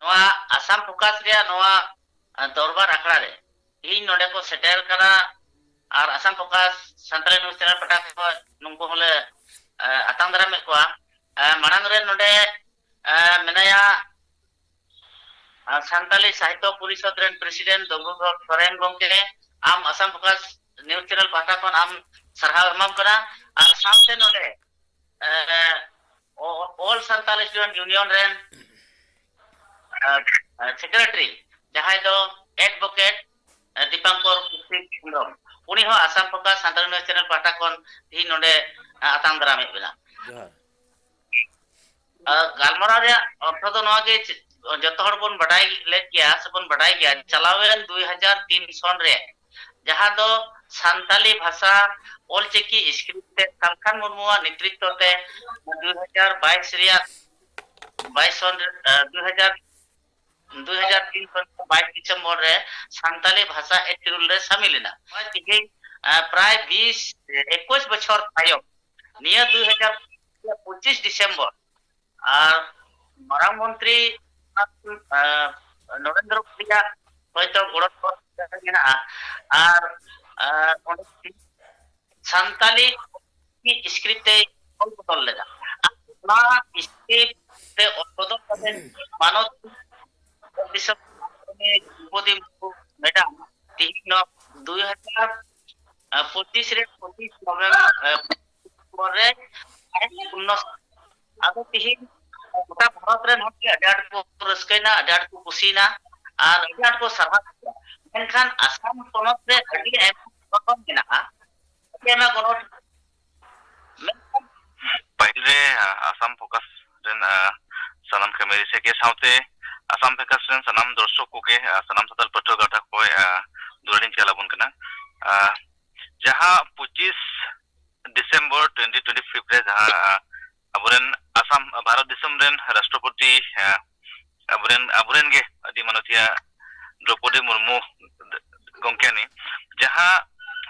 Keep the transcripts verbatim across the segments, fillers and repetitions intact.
ᱱᱚᱣᱟ ᱟᱥᱟᱢ ᱯᱷᱳᱠᱟᱥ ᱨᱮᱭᱟᱜ ᱱᱚᱣᱟ, ᱟ, ᱫᱚᱨᱵᱟᱨ ᱟᱠᱷᱲᱟ ᱨᱮ ᱛᱮᱦᱮᱧ ᱱᱚᱰᱮ ᱠᱚ ᱥᱮᱴᱮᱨ ᱠᱟᱱᱟ᱾ ᱟᱨ Assam focus Santali news channel ᱯᱟᱦᱴᱟ ᱠᱷᱚᱱ ᱱᱩᱠᱩ ᱦᱚᱸᱞᱮ, ᱟ, ᱟᱛᱟᱝ ᱫᱟᱨᱟᱢᱮᱫ ᱠᱚᱣᱟ᱾ ᱟ, ᱢᱟᱲᱟᱝ ᱨᱮ ᱱᱚᱰᱮ, ᱟ, ᱢᱮᱱᱟᱭᱟ, ᱟ, ᱥᱟᱱᱛᱟᱲᱤ ᱥᱟᱦᱤᱛᱛᱚ ᱯᱚᱨᱤᱥᱚᱫ ᱨᱮᱱ ᱯᱨᱮᱥᱤᱰᱮᱱᱴ ᱫᱚᱢᱵᱩᱫᱷᱚᱨ ᱥᱚᱨᱮᱱ ᱜᱚᱢᱠᱮ, ᱟᱢ ᱟᱥᱟᱢ ᱯᱷᱳᱠᱟᱥ ᱱᱤᱭᱩᱡᱽ ᱪᱮᱱᱮᱞ ᱯᱟᱦᱴᱟ ᱠᱷᱚᱱ ᱟᱢ ᱥᱟᱨᱦᱟᱣ ᱮᱢᱟᱢ ᱠᱟᱱᱟ᱾ ᱟᱨ ᱥᱟᱶᱛᱮ ᱱᱚᱰᱮ, ᱮ, ᱚ-, All Santal Student Union ᱨᱮᱱ, ᱮ, ᱮ, ᱥᱮᱠᱨᱮᱴᱟᱨᱤ, ᱡᱟᱦᱟᱸᱭ ᱫᱚ ᱮᱰᱵᱷᱳᱠᱮᱴ, ᱮ, ᱫᱤᱯᱟᱝᱠᱚᱨ ᱠᱩᱥᱤᱠ ᱦᱮᱢᱵᱨᱚᱢ, ᱩᱱᱤ ᱦᱚᱸ Assam focus Santali news channel ᱯᱟᱦᱴᱟ ᱠᱷᱚᱱ ᱛᱮᱦᱮᱧ ᱱᱚᱰᱮ, ᱮ, ᱟᱛᱟᱝ ᱫᱟᱨᱟᱢᱮᱫ ᱵᱮᱱᱟ᱾ ᱡᱚᱦᱟᱨ᱾ ᱟᱨ ᱜᱟᱞᱢᱟᱨᱟᱣ ᱨᱮᱭᱟᱜ ᱚᱨᱛᱷᱚ ᱫᱚ ᱱᱚᱣᱟ ᱜᱮ, ᱪᱮᱫ, ᱡᱚᱛᱚ ᱦᱚᱲ ᱵᱚᱱ ᱵᱟᱰᱟᱭ ᱞᱮᱫ ᱜᱮᱭᱟ ᱥᱮᱵᱚᱱ ᱵᱟᱰᱟᱭ ᱜᱮᱭᱟ, ᱪᱟᱞᱟᱣᱮᱱ ᱫᱩᱭ ᱦᱟᱡᱟᱨ ᱛᱤᱱ ᱥᱚᱱ ᱨᱮ ᱡᱟᱦᱟᱸ ᱫᱚ ᱥᱟᱱᱛᱟᱞᱤ ᱵᱷᱟᱥᱟ ᱚᱞᱪᱤᱠᱤ ᱥᱠᱨᱤᱯᱴ ᱛᱮ ᱥᱟᱞᱠᱷᱟᱱ ᱢᱩᱨᱢᱩᱣᱟᱜ ᱱᱮᱛᱨᱤᱛᱵ ᱛᱮ ᱫᱩᱭ ᱦᱟᱡᱟᱨ ᱵᱟᱭᱤᱥ ᱨᱮᱭᱟᱜ, ᱵᱟᱭᱤᱥ ᱥᱚᱱ ᱨᱮ, ᱟᱨ, ᱫᱩ ᱦᱟᱡᱟᱨ, ᱫᱩ ᱦᱟᱡᱟᱨ ᱛᱤᱱ ᱥᱚᱱ ᱵᱟᱭᱤᱥ ᱰᱤᱥᱮᱢᱵᱚᱨ ᱨᱮ ᱥᱟᱱᱛᱟᱞᱤ ᱵᱷᱟᱥᱟ ᱮᱠᱴ ᱨᱩᱞ ᱨᱮ ᱥᱟᱢᱤᱞ ᱮᱱᱟ᱾ ᱱᱚᱜᱼᱚᱭ ᱛᱮᱦᱮᱧ, ᱟᱨ, ᱯᱨᱟᱭ ᱵᱤᱥ, ᱮᱠᱩᱥ ᱵᱚᱪᱷᱚᱨ ᱛᱟᱭᱚᱢ ᱱᱤᱭᱟᱹ ᱫᱩᱭ ᱦᱟᱡᱟᱨ ᱯᱚᱸᱪᱤᱥ ᱰᱤᱥᱮᱢᱵᱚᱨ ᱟᱨ ᱢᱟᱨᱟᱝ ᱢᱚᱱᱛᱨᱤ, ᱟᱨ, ᱱᱚᱨᱮᱱᱫᱨᱚ ᱢᱳᱫᱤᱭᱟᱜ ᱦᱚᱭᱛᱚ ᱜᱚᱲᱚ ᱥᱚᱯᱚᱦᱚᱫ ᱢᱮᱱᱟᱜᱼᱟ᱾ ᱟᱨ, ᱟᱨ ᱚᱸᱰᱮ ᱥᱟᱱᱛᱟᱞᱤ ᱥᱠᱨᱤᱯᱴ ᱛᱮ ᱚᱞ ᱵᱚᱫᱚᱞ ᱞᱮᱫᱟ᱾ ᱟᱨ ᱚᱱᱟ ᱥᱠᱨᱤᱯᱴ ᱛᱮ ᱚᱞ ᱵᱚᱫᱚᱞ ᱠᱟᱛᱮ ᱢᱟᱱᱚᱛ ᱫᱤᱥᱚᱢ ᱫᱨᱚᱯᱚᱫᱤ ᱢᱩᱨᱢᱩ ᱢᱮᱰᱟᱢ ᱛᱤᱦᱤᱧ ᱱᱚᱣᱟ ᱫᱩᱭ ᱦᱟᱡᱟᱨ ᱯᱚᱸᱪᱤᱥ ᱨᱮ ᱯᱚᱸᱪᱤᱥ ᱱᱚᱵᱷᱮᱢᱵᱚᱨ, ᱮ, ᱯᱚᱨᱮ ᱩᱱᱱᱚᱥ-, ᱟᱫᱚ ᱛᱤᱦᱤᱧ ᱜᱚᱴᱟ ᱵᱷᱟᱨᱚᱛ ᱨᱮᱱ ᱦᱚᱲ ᱜᱮ ᱟᱹᱰᱤ ᱟᱸᱴ ᱠᱚ ᱨᱟᱹᱥᱠᱟᱹᱭᱮᱱᱟ, ᱟᱹᱰᱤ ᱟᱸᱴ ᱠᱚ ᱠᱩᱥᱤᱭᱮᱱᱟ ᱟᱨ ᱟᱹᱰᱤ ᱟᱸᱴ ᱠᱚ ᱥᱟᱨᱦᱟᱣ ᱠᱮᱫᱟ᱾ ᱢᱮᱱᱠᱷᱟᱱ ᱟᱥᱟᱢ ᱯᱚᱱᱚᱛ ᱨᱮ ᱟᱹᱰᱤ ᱟᱭᱢᱟ ᱜᱷᱚᱴᱚᱱ ᱢᱮᱱᱟᱜᱼᱟ, ᱟᱹᱰᱤ ᱟᱭᱢᱟ ᱜᱷᱚᱴᱚᱱ᱾ ᱢᱮᱱᱠᱷᱟᱱ ᱯᱟᱹᱦᱤᱞ ᱨᱮ, ᱟ, ᱟᱥᱟᱢ ᱯᱷᱳᱠᱟᱥ ᱨᱮᱱ, ᱟ, ᱥᱟᱱᱟᱢ ᱠᱟᱹᱢᱤᱭᱟᱹᱨᱤ ᱥᱮ ᱜᱮ ᱥᱟᱶᱛᱮ ᱟᱥᱟᱢ ᱯᱷᱳᱠᱟᱥ ᱨᱮᱱ ᱥᱟᱱᱟᱢ ᱫᱚᱨᱥᱚᱠ ᱠᱚᱜᱮ, ᱟ, ᱥᱟᱱᱟᱢ ᱥᱟᱱᱛᱟᱲ ᱯᱟᱹᱴᱷᱩᱣᱟᱹ ᱜᱟᱶᱛᱟ ᱠᱚ, ᱟ, ᱫᱩᱞᱟᱹᱲᱤᱧ ᱪᱟᱞ ᱟᱵᱚᱱ ᱠᱟᱱᱟ᱾ ᱟ, ᱡᱟᱦᱟᱸ ᱯᱚᱸᱪᱤᱥ ᱰᱤᱥᱮᱢᱵᱚᱨ ᱴᱩᱭᱮᱱᱴᱤ ᱴᱩᱭᱮᱱᱴᱤ ᱯᱷᱟᱭᱤᱵᱷ ᱨᱮ ᱡᱟᱦᱟᱸ, ᱟ, ᱟᱵᱚᱨᱮᱱ ᱟᱥᱟᱢ, ᱵᱷᱟᱨᱚᱛ ᱫᱤᱥᱚᱢ ᱨᱮᱱ ᱨᱟᱥᱴᱨᱚᱯᱚᱛᱤ, ᱟ, ᱟᱵᱚᱨᱮᱱ, ᱟᱵᱚᱨᱮᱱ ᱜᱮ ᱟᱹᱫᱤ ᱢᱟᱱᱚᱛᱤᱭᱟᱹ ᱫᱨᱚᱯᱚᱫᱤ ᱢᱩᱨᱢᱩ ᱜᱚᱢᱠᱮᱭᱟᱱᱤ ᱡᱟᱦᱟᱸ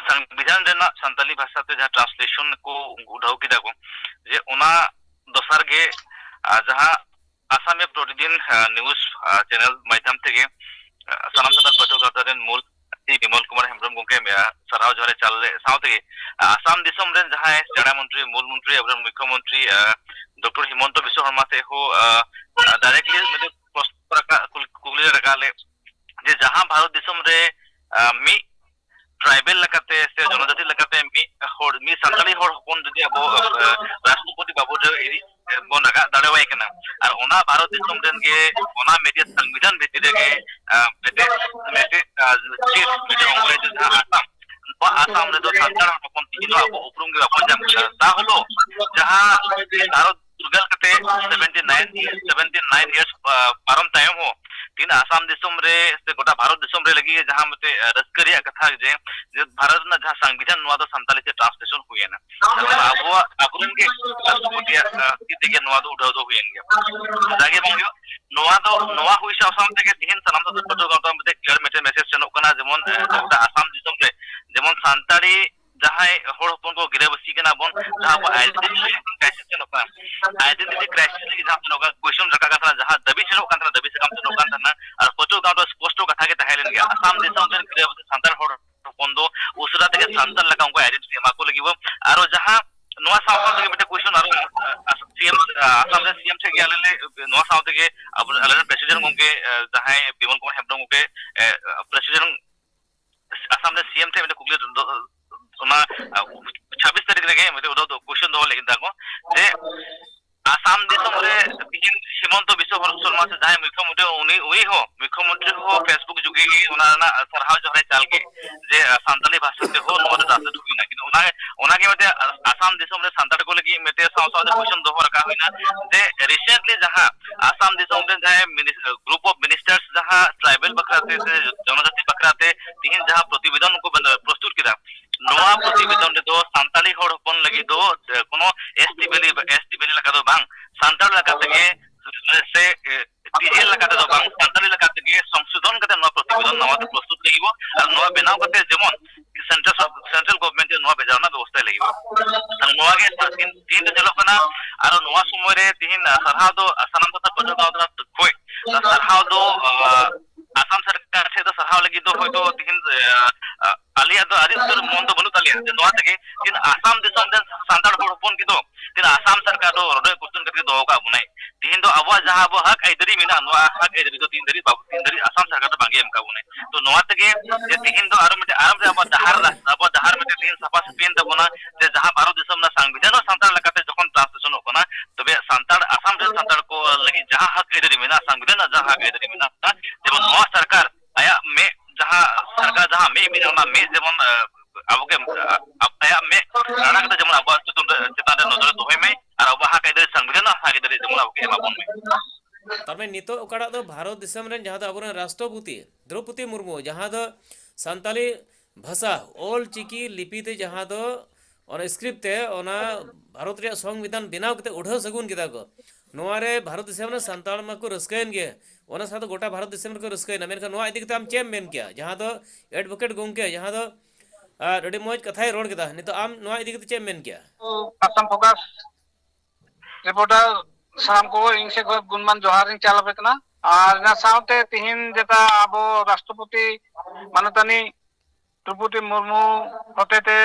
ᱥᱚᱝᱵᱤᱫᱷᱟᱱ ᱨᱮᱱᱟᱜ ᱥᱟᱱᱛᱟᱞᱤ ᱵᱷᱟᱥᱟ ᱛᱮ ᱡᱟᱦᱟᱸ ᱴᱨᱟᱱᱥᱞᱮᱥᱚᱱ ᱠᱚ ᱩᱰᱷᱟᱹᱣ ᱠᱮᱫᱟ ᱠᱚ, ᱡᱮ ᱚᱱᱟ ᱫᱚᱥᱟᱨ ᱜᱮ, ᱟ, ᱡᱟᱦᱟᱸ ᱟᱥᱟᱢᱤᱭᱟ ᱯᱨᱚᱛᱤᱫᱤᱱ, ᱟ, ᱱᱤᱭᱩᱡᱽ, ᱟ, ᱪᱮᱱᱮᱞ ᱢᱟᱫᱽᱫᱷᱚᱢ ᱛᱮᱜᱮ, ᱟ, ᱥᱟᱱᱟᱢ ᱥᱟᱱᱛᱟᱲ ᱯᱟᱹᱴᱷᱩᱣᱟᱹ ᱜᱟᱶᱛᱟ ᱨᱮᱱ ᱢᱩᱞ ᱟᱹᱛᱤ ᱵᱤᱢᱚᱞ ᱠᱩᱢᱟᱨ ᱦᱮᱢᱵᱨᱚᱢ ᱜᱚᱢᱠᱮ, ᱟ, ᱥᱟᱨᱦᱟᱣ ᱡᱚᱦᱟᱨ ᱮ ᱪᱟᱞ ᱞᱮᱫ ᱥᱟᱶᱛᱮ, ᱟ, ᱟᱥᱟᱢ ᱫᱤᱥᱚᱢ ᱨᱮᱱ ᱡᱟᱦᱟᱸᱭ ᱪᱟᱲᱟ ᱢᱚᱱᱛᱨᱤ, ᱢᱩᱞ ᱢᱚᱱᱛᱨᱤ, ᱟᱵᱚᱨᱮᱱ ᱢᱩᱠᱷᱭᱚ ᱢᱚᱱᱛᱨᱤ, ᱟ, ᱰᱚᱠᱴᱚᱨ ᱦᱤᱢᱚᱱᱛᱚ ᱵᱤᱥᱣᱚ ᱥᱚᱨᱢᱟ ᱥᱮᱫ ᱦᱚᱸ, ᱟ, ᱟ, directly ᱢᱤᱫᱴᱮᱱ ᱯᱨᱚᱥᱱᱚ ᱨᱟᱠᱟᱵ, ᱠᱩᱞ-, ᱠᱩᱠᱞᱤ ᱞᱮ ᱨᱟᱠᱟᱵ ᱞᱮᱫ ᱡᱮ ᱡᱟᱦᱟᱸ ᱵᱷᱟᱨᱚᱛ ᱫᱤᱥᱚᱢ ᱨᱮ, ᱟ, ᱢᱤᱫ ᱴᱨᱟᱭᱵᱮᱞ ᱞᱮᱠᱟᱛᱮ ᱥᱮ ᱡᱚᱱᱚᱡᱟᱛᱤ ᱞᱮᱠᱟᱛᱮ ᱢᱤᱫ ᱦᱚᱲ, ᱢᱤᱫ ᱥᱟᱱᱛᱟᱲᱤ ᱦᱚᱲ ᱦᱚᱯᱚᱱ ᱡᱩᱫᱤ ᱟᱵᱚ, ᱟ, ᱨᱟᱥᱴᱨᱚᱯᱚᱛᱤ ᱵᱟᱵᱚ ᱨᱮ ᱤᱫᱤ ᱵᱚᱱ ᱨᱟᱠᱟᱵ ᱫᱟᱲᱮᱣᱟᱭ ᱠᱟᱱᱟ, ᱟᱨ ᱚᱱᱟ ᱵᱷᱟᱨᱚᱛ ᱫᱤᱥᱚᱢ ᱨᱮᱱ ᱜᱮ ᱚᱱᱟ ᱢᱤᱫᱴᱮᱡ ᱥᱚᱝᱵᱤᱫᱷᱟᱱ ᱵᱷᱤᱛᱤᱨ ᱨᱮᱜᱮ, ᱟ, ᱢᱤᱫᱴᱮᱡ, ᱢᱤᱫᱴᱮᱡ, ᱟ, state, ᱢᱤᱫᱴᱮᱡ ᱚᱝᱜᱚ ᱨᱟᱡᱽᱡᱚ ᱡᱟᱦᱟᱸ ᱟᱥᱟᱢ, ᱱᱚᱣᱟ ᱟᱥᱟᱢ ᱨᱮᱫᱚ ᱥᱟᱱᱛᱟᱲ ᱦᱚᱯᱚᱱ ᱛᱤᱦᱤᱧ ᱦᱚᱸ ᱟᱵᱚ ᱩᱯᱨᱩᱢ ᱜᱮ ᱵᱟᱵᱚᱱ ᱧᱟᱢ ᱠᱟᱫᱟ᱾ ᱛᱟᱦᱚᱞᱮ ᱡᱟᱦᱟᱸ ᱵᱷᱟᱨᱚᱛ ᱯᱷᱩᱨᱜᱟᱹᱞ ᱠᱟᱛᱮ seventy nine, seventy nine years, ᱟ, ᱯᱟᱨᱚᱢ ᱛᱟᱭᱚᱢ ᱦᱚᱸ ᱛᱤᱦᱤᱧ ᱟᱥᱟᱢ ᱫᱤᱥᱚᱢ ᱨᱮ ᱥᱮ ᱜᱚᱴᱟ ᱵᱷᱟᱨᱚᱛ ᱫᱤᱥᱚᱢ ᱨᱮ ᱞᱟᱹᱜᱤᱫ ᱡᱟᱦᱟᱸ ᱢᱤᱫᱴᱮᱡ, ᱟ, ᱨᱟᱹᱥᱠᱟᱹ ᱨᱮᱭᱟᱜ ᱠᱟᱛᱷᱟ ᱡᱮ, ᱡᱮ ᱵᱷᱟᱨᱚᱛ ᱨᱮᱱᱟᱜ ᱡᱟᱦᱟᱸ ᱥᱚᱝᱵᱤᱫᱷᱟᱱ, ᱱᱚᱣᱟ ᱫᱚ ᱥᱟᱱᱛᱟᱲᱤ ᱛᱮ translation ᱦᱩᱭᱮᱱᱟ᱾ ᱟᱵᱚᱣᱟᱜ, ᱟᱵᱚᱨᱮᱱ ᱜᱮ ᱨᱟᱥᱴᱨᱚᱯᱚᱛᱤᱭᱟᱜ, ᱟ, ᱛᱤ ᱛᱮᱜᱮ ᱱᱚᱣᱟ ᱫᱚ ᱩᱰᱷᱟᱹᱣ ᱫᱚ ᱦᱩᱭᱮᱱ ᱜᱮᱭᱟ᱾ ᱡᱟᱜᱮ ᱵᱟᱝ ᱦᱩᱭᱩᱜ, ᱱᱚᱣᱟ ᱫᱚ, ᱱᱚᱣᱟ ᱦᱩᱭ ᱥᱟᱶ ᱥᱟᱶ ᱛᱮᱜᱮ ᱛᱤᱦᱤᱧ ᱥᱟᱱᱟᱢ ᱫᱚ ᱯᱟᱹᱴᱷᱩᱣᱟᱹ ᱜᱟᱶᱛᱟ ᱢᱚᱫᱽᱫᱷᱮ clear ᱢᱤᱫᱴᱮᱱ message ᱥᱮᱱᱚᱜ ᱠᱟᱱᱟ, ᱡᱮᱢᱚᱱ, ᱮ, ᱜᱚᱴᱟ ᱟᱥᱟᱢ ᱫᱤᱥᱚᱢ ᱨᱮ ᱡᱮᱢᱚᱱ ᱥᱟᱱᱛᱟᱲᱤ ᱡᱟᱦᱟᱸᱭ ᱦᱚᱲ ᱦᱚᱯᱚᱱ ᱠᱚ ᱜᱤᱨᱟᱹᱵᱟᱹᱥᱤ ᱠᱟᱱᱟ ᱵᱚᱱ, ᱡᱟᱦᱟᱸ ᱟᱵᱚ identity crisis ᱥᱮᱱᱚᱜ ᱠᱟᱱᱟ, identity crisis ᱞᱟᱹᱜᱤᱫ ᱡᱟᱦᱟᱸ ᱱᱚᱝᱠᱟ question ᱨᱟᱠᱟᱵ ᱠᱟᱱ ᱛᱟᱦᱮᱱᱟ, ᱡᱟᱦᱟᱸ ᱫᱟᱹᱵᱤ ᱥᱮᱱᱚᱜ ᱠᱟᱱ ᱛᱟᱦᱮᱱᱟ, ᱫᱟᱹᱵᱤ ᱥᱟᱠᱟᱢ ᱥᱮᱱᱚᱜ ᱠᱟᱱ ᱛᱟᱦᱮᱱᱟ, ᱟᱨ ᱯᱟᱹᱴᱷᱩᱣᱟᱹ ᱜᱟᱶᱛᱟ ᱥᱯᱚᱥᱴᱚ ᱠᱟᱛᱷᱟ ᱜᱮ ᱛᱟᱦᱮᱸ ᱞᱮᱱ ᱜᱮᱭᱟ, ᱟᱥᱟᱢ ᱫᱤᱥᱚᱢ ᱨᱮᱱ ᱜᱤᱨᱟᱹᱵᱟᱹᱥᱤ ᱥᱟᱱᱛᱟᱲ ᱦᱚᱲ ᱦᱚᱯᱚᱱ ᱫᱚ ᱩᱥᱟᱹᱨᱟ ᱛᱮᱜᱮ ᱥᱟᱱᱛᱟᱲ ᱞᱮᱠᱟ ᱩᱱᱠᱩ identity ᱮᱢᱟ ᱠᱚ ᱞᱟᱹᱜᱤᱫ ᱵᱚ᱾ ᱟᱨᱚ ᱡᱟᱦᱟᱸ ᱱᱚᱣᱟ ᱥᱟᱶ ᱥᱟᱶ ᱛᱮᱜᱮ ᱢᱤᱫᱴᱮᱱ question ᱟᱨᱚ, ᱟ, ᱥᱤ ᱮᱢ, ᱟ, ᱟᱥᱟᱢ ᱨᱮ ᱥᱤ ᱮᱢ ᱴᱷᱮᱱ ᱜᱮ ᱟᱞᱮ ᱞᱮ ᱱᱚᱣᱟ ᱥᱟᱶ ᱛᱮᱜᱮ ᱟᱵᱚ, ᱟᱞᱮ ᱨᱮᱱ president ᱜᱚᱢᱠᱮ, ᱟ, ᱡᱟᱦᱟᱸᱭ ᱵᱤᱢᱚᱞ ᱠᱩᱢᱟᱨ ᱦᱮᱢᱵᱨᱚᱢ ᱜᱚᱢᱠᱮ, ᱟ, president ᱟᱥᱟᱢ ᱨᱮ ᱥᱤ ᱮᱢ ᱴᱷᱮᱱ ᱢᱤᱫᱴᱮᱱ ᱠᱩᱠᱞᱤ ᱫᱚ-, ᱚᱱᱟ, ᱟ, ᱪᱷᱟᱵᱵᱤᱥ ᱛᱟᱹᱨᱤᱠᱷ ᱨᱮᱜᱮ ᱢᱤᱫᱴᱮᱱ ᱚᱱᱟ ᱫᱚ question ᱫᱚᱦᱚ ᱞᱮᱫ ᱛᱟᱠᱚ ᱡᱮ ᱟᱥᱟᱢ ᱫᱤᱥᱚᱢ ᱨᱮ ᱛᱤᱦᱤᱧ ᱦᱤᱢᱚᱱᱛᱚ ᱵᱤᱥᱣᱚ ᱥᱚᱨᱢᱟ ᱥᱮ ᱡᱟᱦᱟᱸᱭ ᱢᱩᱠᱷᱭᱚᱢᱚᱱᱛᱨᱤ, ᱩᱱᱤ, ᱩᱱᱤ ᱦᱚᱸ ᱢᱩᱠᱷᱭᱚᱢᱚᱱᱛᱨᱤ ᱦᱚᱸ Facebook ᱡᱩᱜᱮ ᱜᱮ ᱚᱱᱟ ᱨᱮᱱᱟᱜ ᱥᱟᱨᱦᱟᱣ ᱡᱚᱦᱟᱨ ᱮ ᱪᱟᱞ ᱠᱮᱫ ᱡᱮ, ᱟ, ᱥᱟᱱᱛᱟᱲᱤ ᱵᱷᱟᱥᱟ ᱛᱮᱦᱚᱸ ᱱᱚᱣᱟ ᱫᱚ translate ᱦᱩᱭᱱᱟ᱾ ᱠᱤᱱᱛᱩ ᱚᱱᱟ, ᱚᱱᱟᱜᱮ ᱢᱤᱫᱴᱮᱱ, ᱟ, ᱟᱥᱟᱢ ᱫᱤᱥᱚᱢ ᱨᱮ ᱥᱟᱱᱛᱟᱲ ᱠᱚ ᱞᱟᱹᱜᱤᱫ ᱢᱤᱫᱴᱮᱱ ᱥᱟᱶ ᱥᱟᱶᱛᱮ question ᱫᱚᱦᱚ ᱨᱟᱠᱟᱵ ᱦᱩᱭᱱᱟ ᱡᱮ recently ᱡᱟᱦᱟᱸ ᱟᱥᱟᱢ ᱫᱤᱥᱚᱢ ᱨᱮ ᱡᱟᱦᱟᱸᱭ minis-, group of ministers ᱡᱟᱦᱟᱸ tribal ᱵᱟᱠᱷᱨᱟ ᱛᱮ ᱥᱮ ᱡᱚᱱᱚᱡᱟᱛᱤ ᱵᱟᱠᱷᱨᱟ ᱛᱮ ᱛᱤᱦᱤᱧ ᱡᱟᱦᱟᱸ ᱯᱨᱚᱛᱤᱵᱮᱫᱚᱱ ᱠᱚ ᱵᱮᱱ-, ᱯᱨᱚᱥᱛᱩᱛ ᱠᱮᱫᱟ, ᱱᱚᱣᱟ ᱯᱨᱚᱛᱤᱵᱮᱫᱚᱱ ᱨᱮᱫᱚ ᱥᱟᱱᱛᱟᱲᱤ ᱦᱚᱲ ᱦᱚᱯᱚᱱ ᱞᱟᱹᱜᱤᱫ ᱫᱚ, ᱮ, ᱠᱳᱱᱳ ST valley, ST valley ᱞᱮᱠᱟ ᱫᱚ ᱵᱟᱝ, ᱥᱟᱱᱛᱟᱲ ᱞᱮᱠᱟ ᱛᱮᱜᱮ ᱥᱮ, ᱮ, TJL ᱞᱮᱠᱟ ᱛᱮᱫᱚ ᱵᱟᱝ, ᱥᱟᱱᱛᱟᱲᱤ ᱞᱮᱠᱟ ᱛᱮᱜᱮ ᱥᱚᱝᱥᱳᱫᱷᱚᱱ ᱠᱟᱛᱮ ᱱᱚᱣᱟ ᱯᱨᱚᱛᱤᱵᱮᱫᱚᱱ ᱱᱟᱣᱟ ᱛᱮ ᱯᱨᱚᱥᱛᱩᱛ ᱞᱟᱹᱜᱤᱫ ᱟᱨ ᱱᱚᱣᱟ ᱵᱮᱱᱟᱣ ᱠᱟᱛᱮ ᱡᱮᱢᱚᱱ central, central government ᱱᱚᱣᱟ ᱵᱷᱮᱡᱟ ᱨᱮᱱᱟᱜ ᱵᱮᱵᱚᱥᱛᱷᱟᱭ ᱞᱟᱹᱜᱤᱫ᱾ ᱟᱨ ᱱᱚᱣᱟ ᱜᱮ ᱛᱤᱦᱤᱧ, ᱛᱤᱦᱤᱧ ᱫᱚ ᱧᱮᱞᱚᱜ ᱠᱟᱱᱟ᱾ ᱟᱨ ᱱᱚᱣᱟ ᱥᱚᱢᱚᱭ ᱨᱮ ᱛᱤᱦᱤᱧ ᱥᱟᱨᱦᱟᱣ ᱫᱚ ᱥᱟᱱᱟᱢ ᱠᱚ ᱯᱟᱹᱴᱷᱩᱣᱟᱹ ᱜᱟᱶᱛᱟ ᱠᱷᱚᱡ ᱥᱟᱨᱦᱟᱣ ᱫᱚ, ᱟᱸ, ᱟᱥᱟᱢ ᱥᱚᱨᱠᱟᱨ ᱴᱷᱮᱱ ᱫᱚ ᱥᱟᱨᱦᱟᱣ ᱞᱟᱹᱜᱤᱫ ᱫᱚ ᱦᱚᱭᱛᱳ ᱛᱤᱦᱤᱧ, ᱟᱸ, ᱟᱞᱮᱭᱟᱜ ᱫᱚ ᱟᱹᱰᱤ ᱩᱛᱟᱹᱨ ᱢᱚᱱ ᱫᱚ ᱵᱟᱹᱱᱩᱜ ᱛᱟᱞᱮᱭᱟ ᱡᱮ ᱱᱚᱣᱟ ᱛᱮᱜᱮ, ᱛᱤᱦᱤᱧ ᱟᱥᱟᱢ ᱫᱤᱥᱚᱢ ᱨᱮᱱ ᱥᱟᱱᱛᱟᱲ ᱦᱚᱲ ᱦᱚᱯᱚᱱ ᱜᱮᱫᱚ ᱛᱤᱦᱤᱧ ᱟᱥᱟᱢ ᱥᱚᱨᱠᱟᱨ ᱫᱚ ᱨᱚᱰᱚᱡ ᱠᱚᱪᱞᱚᱱ ᱠᱟᱛᱮ ᱫᱚᱦᱚ ᱠᱟᱜ ᱵᱚᱱᱟᱭ᱾ ᱛᱤᱦᱤᱧ ᱫᱚ ᱟᱵᱚᱣᱟᱜ ᱡᱟᱦᱟᱸ ᱟᱵᱚ ᱦᱚᱠ ᱟᱹᱭᱫᱟᱹᱨᱤ ᱢᱮᱱᱟᱜᱼᱟ, ᱱᱚᱣᱟ ᱦᱚᱠ ᱟᱹᱭᱫᱟᱹᱨᱤ ᱫᱚ ᱛᱤᱦᱤᱧ ᱫᱷᱟᱹᱨᱤᱡ ᱵᱟᱵᱚ, ᱛᱤᱦᱤᱧ ᱫᱷᱟᱹᱨᱤᱡ ᱟᱥᱟᱢ ᱥᱚᱨᱠᱟᱨ ᱫᱚ ᱵᱟᱝᱜᱮ ᱮᱢ ᱠᱟᱜ ᱵᱚᱱᱟᱭ᱾ ᱛᱚ ᱱᱚᱣᱟ ᱛᱮᱜᱮ ᱡᱮ ᱛᱤᱦᱤᱧ ᱫᱚ ᱟᱨᱚ ᱢᱤᱫᱴᱮᱱ, ᱟᱨᱚ ᱢᱤᱫᱴᱮᱱ ᱟᱵᱚᱣᱟᱜ ᱰᱟᱦᱟᱨ ᱨᱟᱥᱛᱟ, ᱟᱵᱚᱣᱟᱜ ᱰᱟᱦᱟᱨ ᱢᱤᱫᱴᱮᱱ ᱛᱤᱦᱤᱧ ᱥᱟᱯᱷᱟ ᱥᱟᱹᱯᱷᱤᱭᱮᱱ ᱛᱟᱵᱚᱱᱟ, ᱡᱮ ᱡᱟᱦᱟᱸ ᱵᱷᱟᱨᱚᱛ ᱫᱤᱥᱚᱢ ᱨᱮᱱᱟᱜ ᱥᱚᱝᱵᱤᱫᱷᱟᱱ ᱦᱚᱸ ᱥᱟᱱᱛᱟᱲ ᱞᱮᱠᱟᱛᱮ ᱡᱚᱠᱷᱚᱱ ᱴᱨᱟᱱᱥᱞᱮᱥᱚᱱᱚᱜ ᱠᱟᱱᱟ, ᱛᱚᱵᱮ ᱥᱟᱱᱛᱟᱲ, ᱟᱥᱟᱢ ᱨᱮᱱ ᱥᱟᱱᱛᱟᱲ ᱠᱚ ᱞᱟᱹᱜᱤᱫ ᱡᱟᱦᱟᱸ ᱦᱚᱠ ᱟᱹᱭᱫᱟᱹᱨᱤ ᱢᱮᱱᱟᱜᱼᱟ, ᱥᱚᱝᱵᱤᱫᱷᱟᱱ ᱨᱮᱱᱟᱜ ᱡᱟᱦᱟᱸ ᱦᱚᱠ ᱟᱹᱭᱫᱟᱹᱨᱤ ᱢᱮᱱᱟᱜᱼᱟ, ᱡᱮᱢᱚᱱ ᱱᱚᱣᱟ ᱥᱚᱨᱠᱟᱨ ᱟᱭᱟᱜ ᱢᱮᱫ ᱡᱟᱦᱟᱸ, ᱥᱚᱨᱠᱟᱨ ᱡᱟᱦᱟᱸ ᱢᱮᱫ ᱢᱮᱱᱟᱜᱼᱟ, ᱚᱱᱟ ᱢᱮᱫ ᱡᱮᱢᱚᱱ, ᱟᱸ, ᱟᱵᱚᱜᱮ, ᱟᱸ, ᱟᱭᱟᱜ ᱢᱮᱫ ᱨᱟᱲᱟ ᱠᱟᱛᱮ ᱡᱮᱢᱚᱱ ᱟᱵᱚᱣᱟᱜ ᱪᱮᱛᱟᱱ ᱨᱮ, ᱪᱮᱛᱟᱱ ᱨᱮ ᱱᱚᱡᱚᱨᱮ ᱫᱚᱦᱚᱭ ᱢᱟᱭ ᱟᱨ ᱟᱵᱚᱣᱟᱜ ᱦᱚᱠ ᱟᱹᱭᱫᱟᱹᱨᱤ, ᱥᱚᱝᱵᱤᱫᱷᱟᱱ ᱨᱮᱱᱟᱜ ᱦᱚᱠ ᱟᱹᱭᱫᱟᱹᱨᱤ ᱡᱮᱢᱚᱱ ᱟᱵᱚᱜᱮ ᱮᱢᱟ ᱵᱚᱱ ᱢᱟᱭ᱾ ᱛᱟᱨ ᱢᱟᱱᱮ ᱱᱤᱛᱚᱜ ᱚᱠᱟᱴᱟᱜ ᱫᱚ ᱵᱷᱟᱨᱚᱛ ᱫᱤᱥᱚᱢ ᱨᱮᱱ ᱡᱟᱦᱟᱸ ᱫᱚ ᱟᱵᱚᱨᱮᱱ ᱨᱟᱥᱴᱨᱚᱯᱚᱛᱤ ᱫᱨᱚᱣᱯᱚᱫᱤ ᱢᱩᱨᱢᱩ, ᱡᱟᱦᱟᱸ ᱫᱚ ᱥᱟᱱᱛᱟᱞᱤ ᱵᱷᱟᱥᱟ, ᱚᱞ ᱪᱤᱠᱤ ᱞᱤᱯᱤ ᱛᱮ, ᱡᱟᱦᱟᱸ ᱫᱚ ᱚᱱᱟ ᱥᱠᱨᱤᱯᱴ ᱛᱮ ᱚᱱᱟ ᱵᱷᱟᱨᱚᱛ ᱨᱮᱭᱟᱜ ᱥᱚᱝᱵᱤᱫᱷᱟᱱ ᱵᱮᱱᱟᱣ ᱠᱟᱛᱮ ᱩᱰᱷᱟᱹᱣ ᱥᱟᱹᱜᱩᱱ ᱠᱮᱫᱟ ᱠᱚ, ᱱᱚᱣᱟ ᱨᱮ ᱵᱷᱟᱨᱚᱛ ᱫᱤᱥᱚᱢ ᱨᱮᱱ ᱥᱟᱱᱛᱟᱲ ᱢᱟᱠᱚ ᱨᱟᱹᱥᱠᱟᱹᱭᱮᱱ ᱜᱮ, ᱚᱱᱟ ᱥᱟᱶᱛᱮ ᱜᱚᱴᱟ ᱵᱷᱟᱨᱚᱛ ᱫᱤᱥᱚᱢ ᱨᱮᱠᱚ ᱨᱟᱹᱥᱠᱟᱹᱭᱮᱱᱟ᱾ ᱢᱮᱱᱠᱷᱟᱱ ᱱᱚᱣᱟ ᱤᱫᱤ ᱠᱟᱛᱮ ᱟᱢ ᱪᱮᱫ ᱮᱢ ᱢᱮᱱ ᱠᱮᱭᱟ? ᱡᱟᱦᱟᱸ ᱫᱚ ᱮᱰᱵᱷᱚᱠᱮᱴ ᱜᱚᱢᱠᱮ, ᱡᱟᱦᱟᱸ ᱫᱚ, ᱟᱨ ᱟᱹᱰᱤ ᱢᱚᱡᱽ ᱠᱟᱛᱷᱟᱭ ᱨᱚᱲ ᱠᱮᱫᱟ, ᱱᱤᱛᱚᱜ ᱟᱢ ᱱᱚᱣᱟ ᱤᱫᱤ ᱠᱟᱛᱮ ᱪᱮᱫ ᱮᱢ ᱢᱮᱱ ᱠᱮᱭᱟ? ᱟᱥᱟᱢ ᱯᱷᱳᱠᱟᱥ ᱨᱤᱯᱳᱨᱴᱟᱨ ᱥᱟᱱᱟᱢ ᱠᱚ ᱤᱧ ᱥᱮᱫ ᱠᱷᱚᱱ ᱜᱩᱱᱢᱟᱱ ᱡᱚᱦᱟᱨ ᱤᱧ ᱪᱟᱞ ᱟᱯᱮ ᱠᱟᱱᱟ᱾ ᱟᱨ ᱚᱱᱟ ᱥᱟᱶᱛᱮ ᱛᱤᱦᱤᱧ ᱡᱮᱴᱟ ᱟᱵᱚ ᱨᱟᱥᱴᱨᱚᱯᱚᱛᱤ ᱢᱟᱱᱚᱛᱟᱱᱤ ᱫᱨᱚᱣᱯᱚᱫᱤ ᱢᱩᱨᱢᱩ ᱦᱚᱛᱮᱛᱮ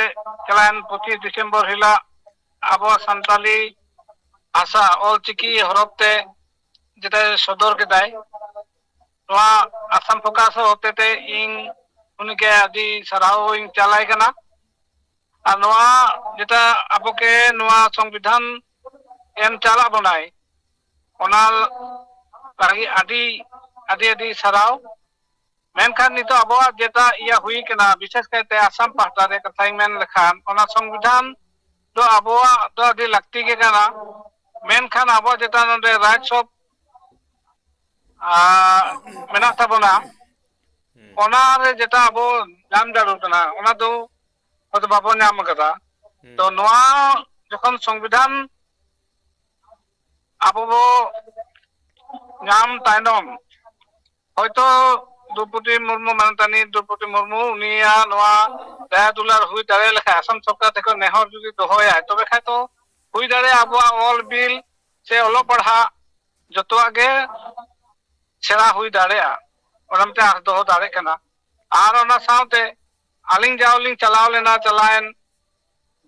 ᱪᱟᱞᱟᱣᱮᱱ ᱯᱚᱸᱪᱤᱥ ᱰᱤᱥᱮᱢᱵᱚᱨ ᱦᱤᱞᱳᱜ ᱟᱵᱚᱣᱟᱜ ᱥᱟᱱᱛᱟᱞᱤ ᱵᱷᱟᱥᱟ ᱚᱞᱪᱤᱠᱤ ᱦᱚᱨᱚᱯ ᱛᱮ ᱡᱮᱴᱟ ᱥᱚᱫᱚᱨ ᱠᱮᱫᱟᱭ, ᱱᱚᱣᱟ ᱟᱥᱟᱢ ᱯᱷᱳᱠᱟᱥ ᱦᱚᱛᱮᱛᱮ ᱤᱧ ᱩᱱᱤᱜᱮ ᱟᱹᱰᱤ ᱥᱟᱨᱦᱟᱣ ᱤᱧ ᱪᱟᱞᱟᱭ ᱠᱟᱱᱟ᱾ ᱟᱨ ᱱᱚᱣᱟ ᱡᱮᱴᱟ ᱟᱵᱚ ᱠᱮ ᱱᱚᱣᱟ ᱥᱚᱝᱵᱤᱫᱷᱟᱱ ᱮᱢ ᱪᱟᱞᱟᱜ ᱵᱚᱱᱟᱭ, ᱚᱱᱟ ᱞᱟᱹᱜᱤᱫ ᱟᱹᱰᱤ, ᱟᱹᱰᱤ, ᱟᱹᱰᱤ ᱥᱟᱨᱦᱟᱣ᱾ ᱢᱮᱱᱠᱷᱟᱱ ᱱᱤᱛᱚᱜ ᱟᱵᱚᱣᱟᱜ ᱡᱮᱴᱟ ᱤᱭᱟᱹ ᱦᱩᱭ ᱠᱟᱱᱟ, ᱵᱤᱥᱮᱥ ᱠᱟᱭᱛᱮ ᱟᱥᱟᱢ ᱯᱟᱦᱴᱟ ᱨᱮ ᱠᱟᱛᱷᱟᱧ ᱢᱮᱱ ᱞᱮᱠᱷᱟᱱ, ᱚᱱᱟ ᱥᱚᱝᱵᱤᱫᱷᱟᱱ ᱫᱚ ᱟᱵᱚᱣᱟᱜ ᱫᱚ ᱟᱹᱰᱤ ᱞᱟᱹᱠᱛᱤ ᱜᱮ ᱠᱟᱱᱟ᱾ ᱢᱮᱱᱠᱷᱟᱱ ᱟᱵᱚᱣᱟᱜ ᱡᱮᱴᱟ ᱱᱚᱰᱮ rights of, ᱟᱨ, ᱢᱮᱱᱟᱜ ᱛᱟᱵᱚᱱᱟ, ᱦᱩᱸ᱾ ᱚᱱᱟ ᱨᱮ ᱡᱮᱴᱟ ᱟᱵᱚ ᱧᱟᱢ ᱡᱟᱹᱨᱩᱲ ᱠᱟᱱᱟ, ᱚᱱᱟ ᱫᱚ ᱦᱚᱭᱛᱚ ᱵᱟᱵᱚᱱ ᱧᱟᱢ ᱠᱟᱫᱟ᱾ ᱦᱩᱸ᱾ ᱛᱚ ᱱᱚᱣᱟ ᱡᱚᱠᱷᱚᱱ ᱥᱚᱝᱵᱤᱫᱷᱟᱱ ᱟᱵᱚ ᱵᱚ ᱧᱟᱢ ᱛᱟᱭᱱᱚᱢ, ᱦᱚᱭᱛᱚ ᱫᱨᱚᱣᱯᱚᱫᱤ ᱢᱩᱨᱢᱩ, ᱢᱟᱱᱚᱛᱟᱱᱤ ᱫᱨᱚᱣᱯᱚᱫᱤ ᱢᱩᱨᱢᱩ, ᱩᱱᱤᱭᱟᱜ ᱱᱚᱣᱟ ᱫᱟᱭᱟ ᱫᱩᱞᱟᱹᱲ ᱦᱩᱭ ᱫᱟᱲᱮ ᱞᱮᱠᱷᱟᱱ, ᱟᱥᱟᱢ ᱥᱚᱨᱠᱟᱨ ᱴᱷᱮᱱ ᱠᱷᱚᱱ ᱱᱮᱦᱚᱨ ᱡᱩᱫᱤ ᱫᱚᱦᱚᱭᱟᱭ, ᱛᱚᱵᱮ ᱠᱷᱟᱱ ᱫᱚ ᱦᱩᱭ ᱫᱟᱲᱮᱭᱟᱜᱼᱟ ᱟᱵᱚᱣᱟᱜ ᱚᱞ ᱵᱤᱞ ᱥᱮ ᱚᱞᱚᱜ ᱯᱟᱲᱦᱟᱜ ᱡᱚᱛᱚᱣᱟᱜ ᱜᱮ ᱥᱮᱬᱟ ᱦᱩᱭ ᱫᱟᱲᱮᱭᱟᱜᱼᱟ, ᱚᱱᱟ ᱢᱤᱫᱴᱮᱱ ᱟᱸᱥ ᱫᱚᱦᱚ ᱫᱟᱲᱮᱜ ᱠᱟᱱᱟ᱾ ᱟᱨ ᱚᱱᱟ ᱥᱟᱶᱛᱮ ᱟᱹᱞᱤᱧ ᱡᱟᱣ ᱞᱤᱧ ᱪᱟᱞᱟᱣ ᱞᱮᱱᱟ, ᱪᱟᱞᱟᱣᱮᱱ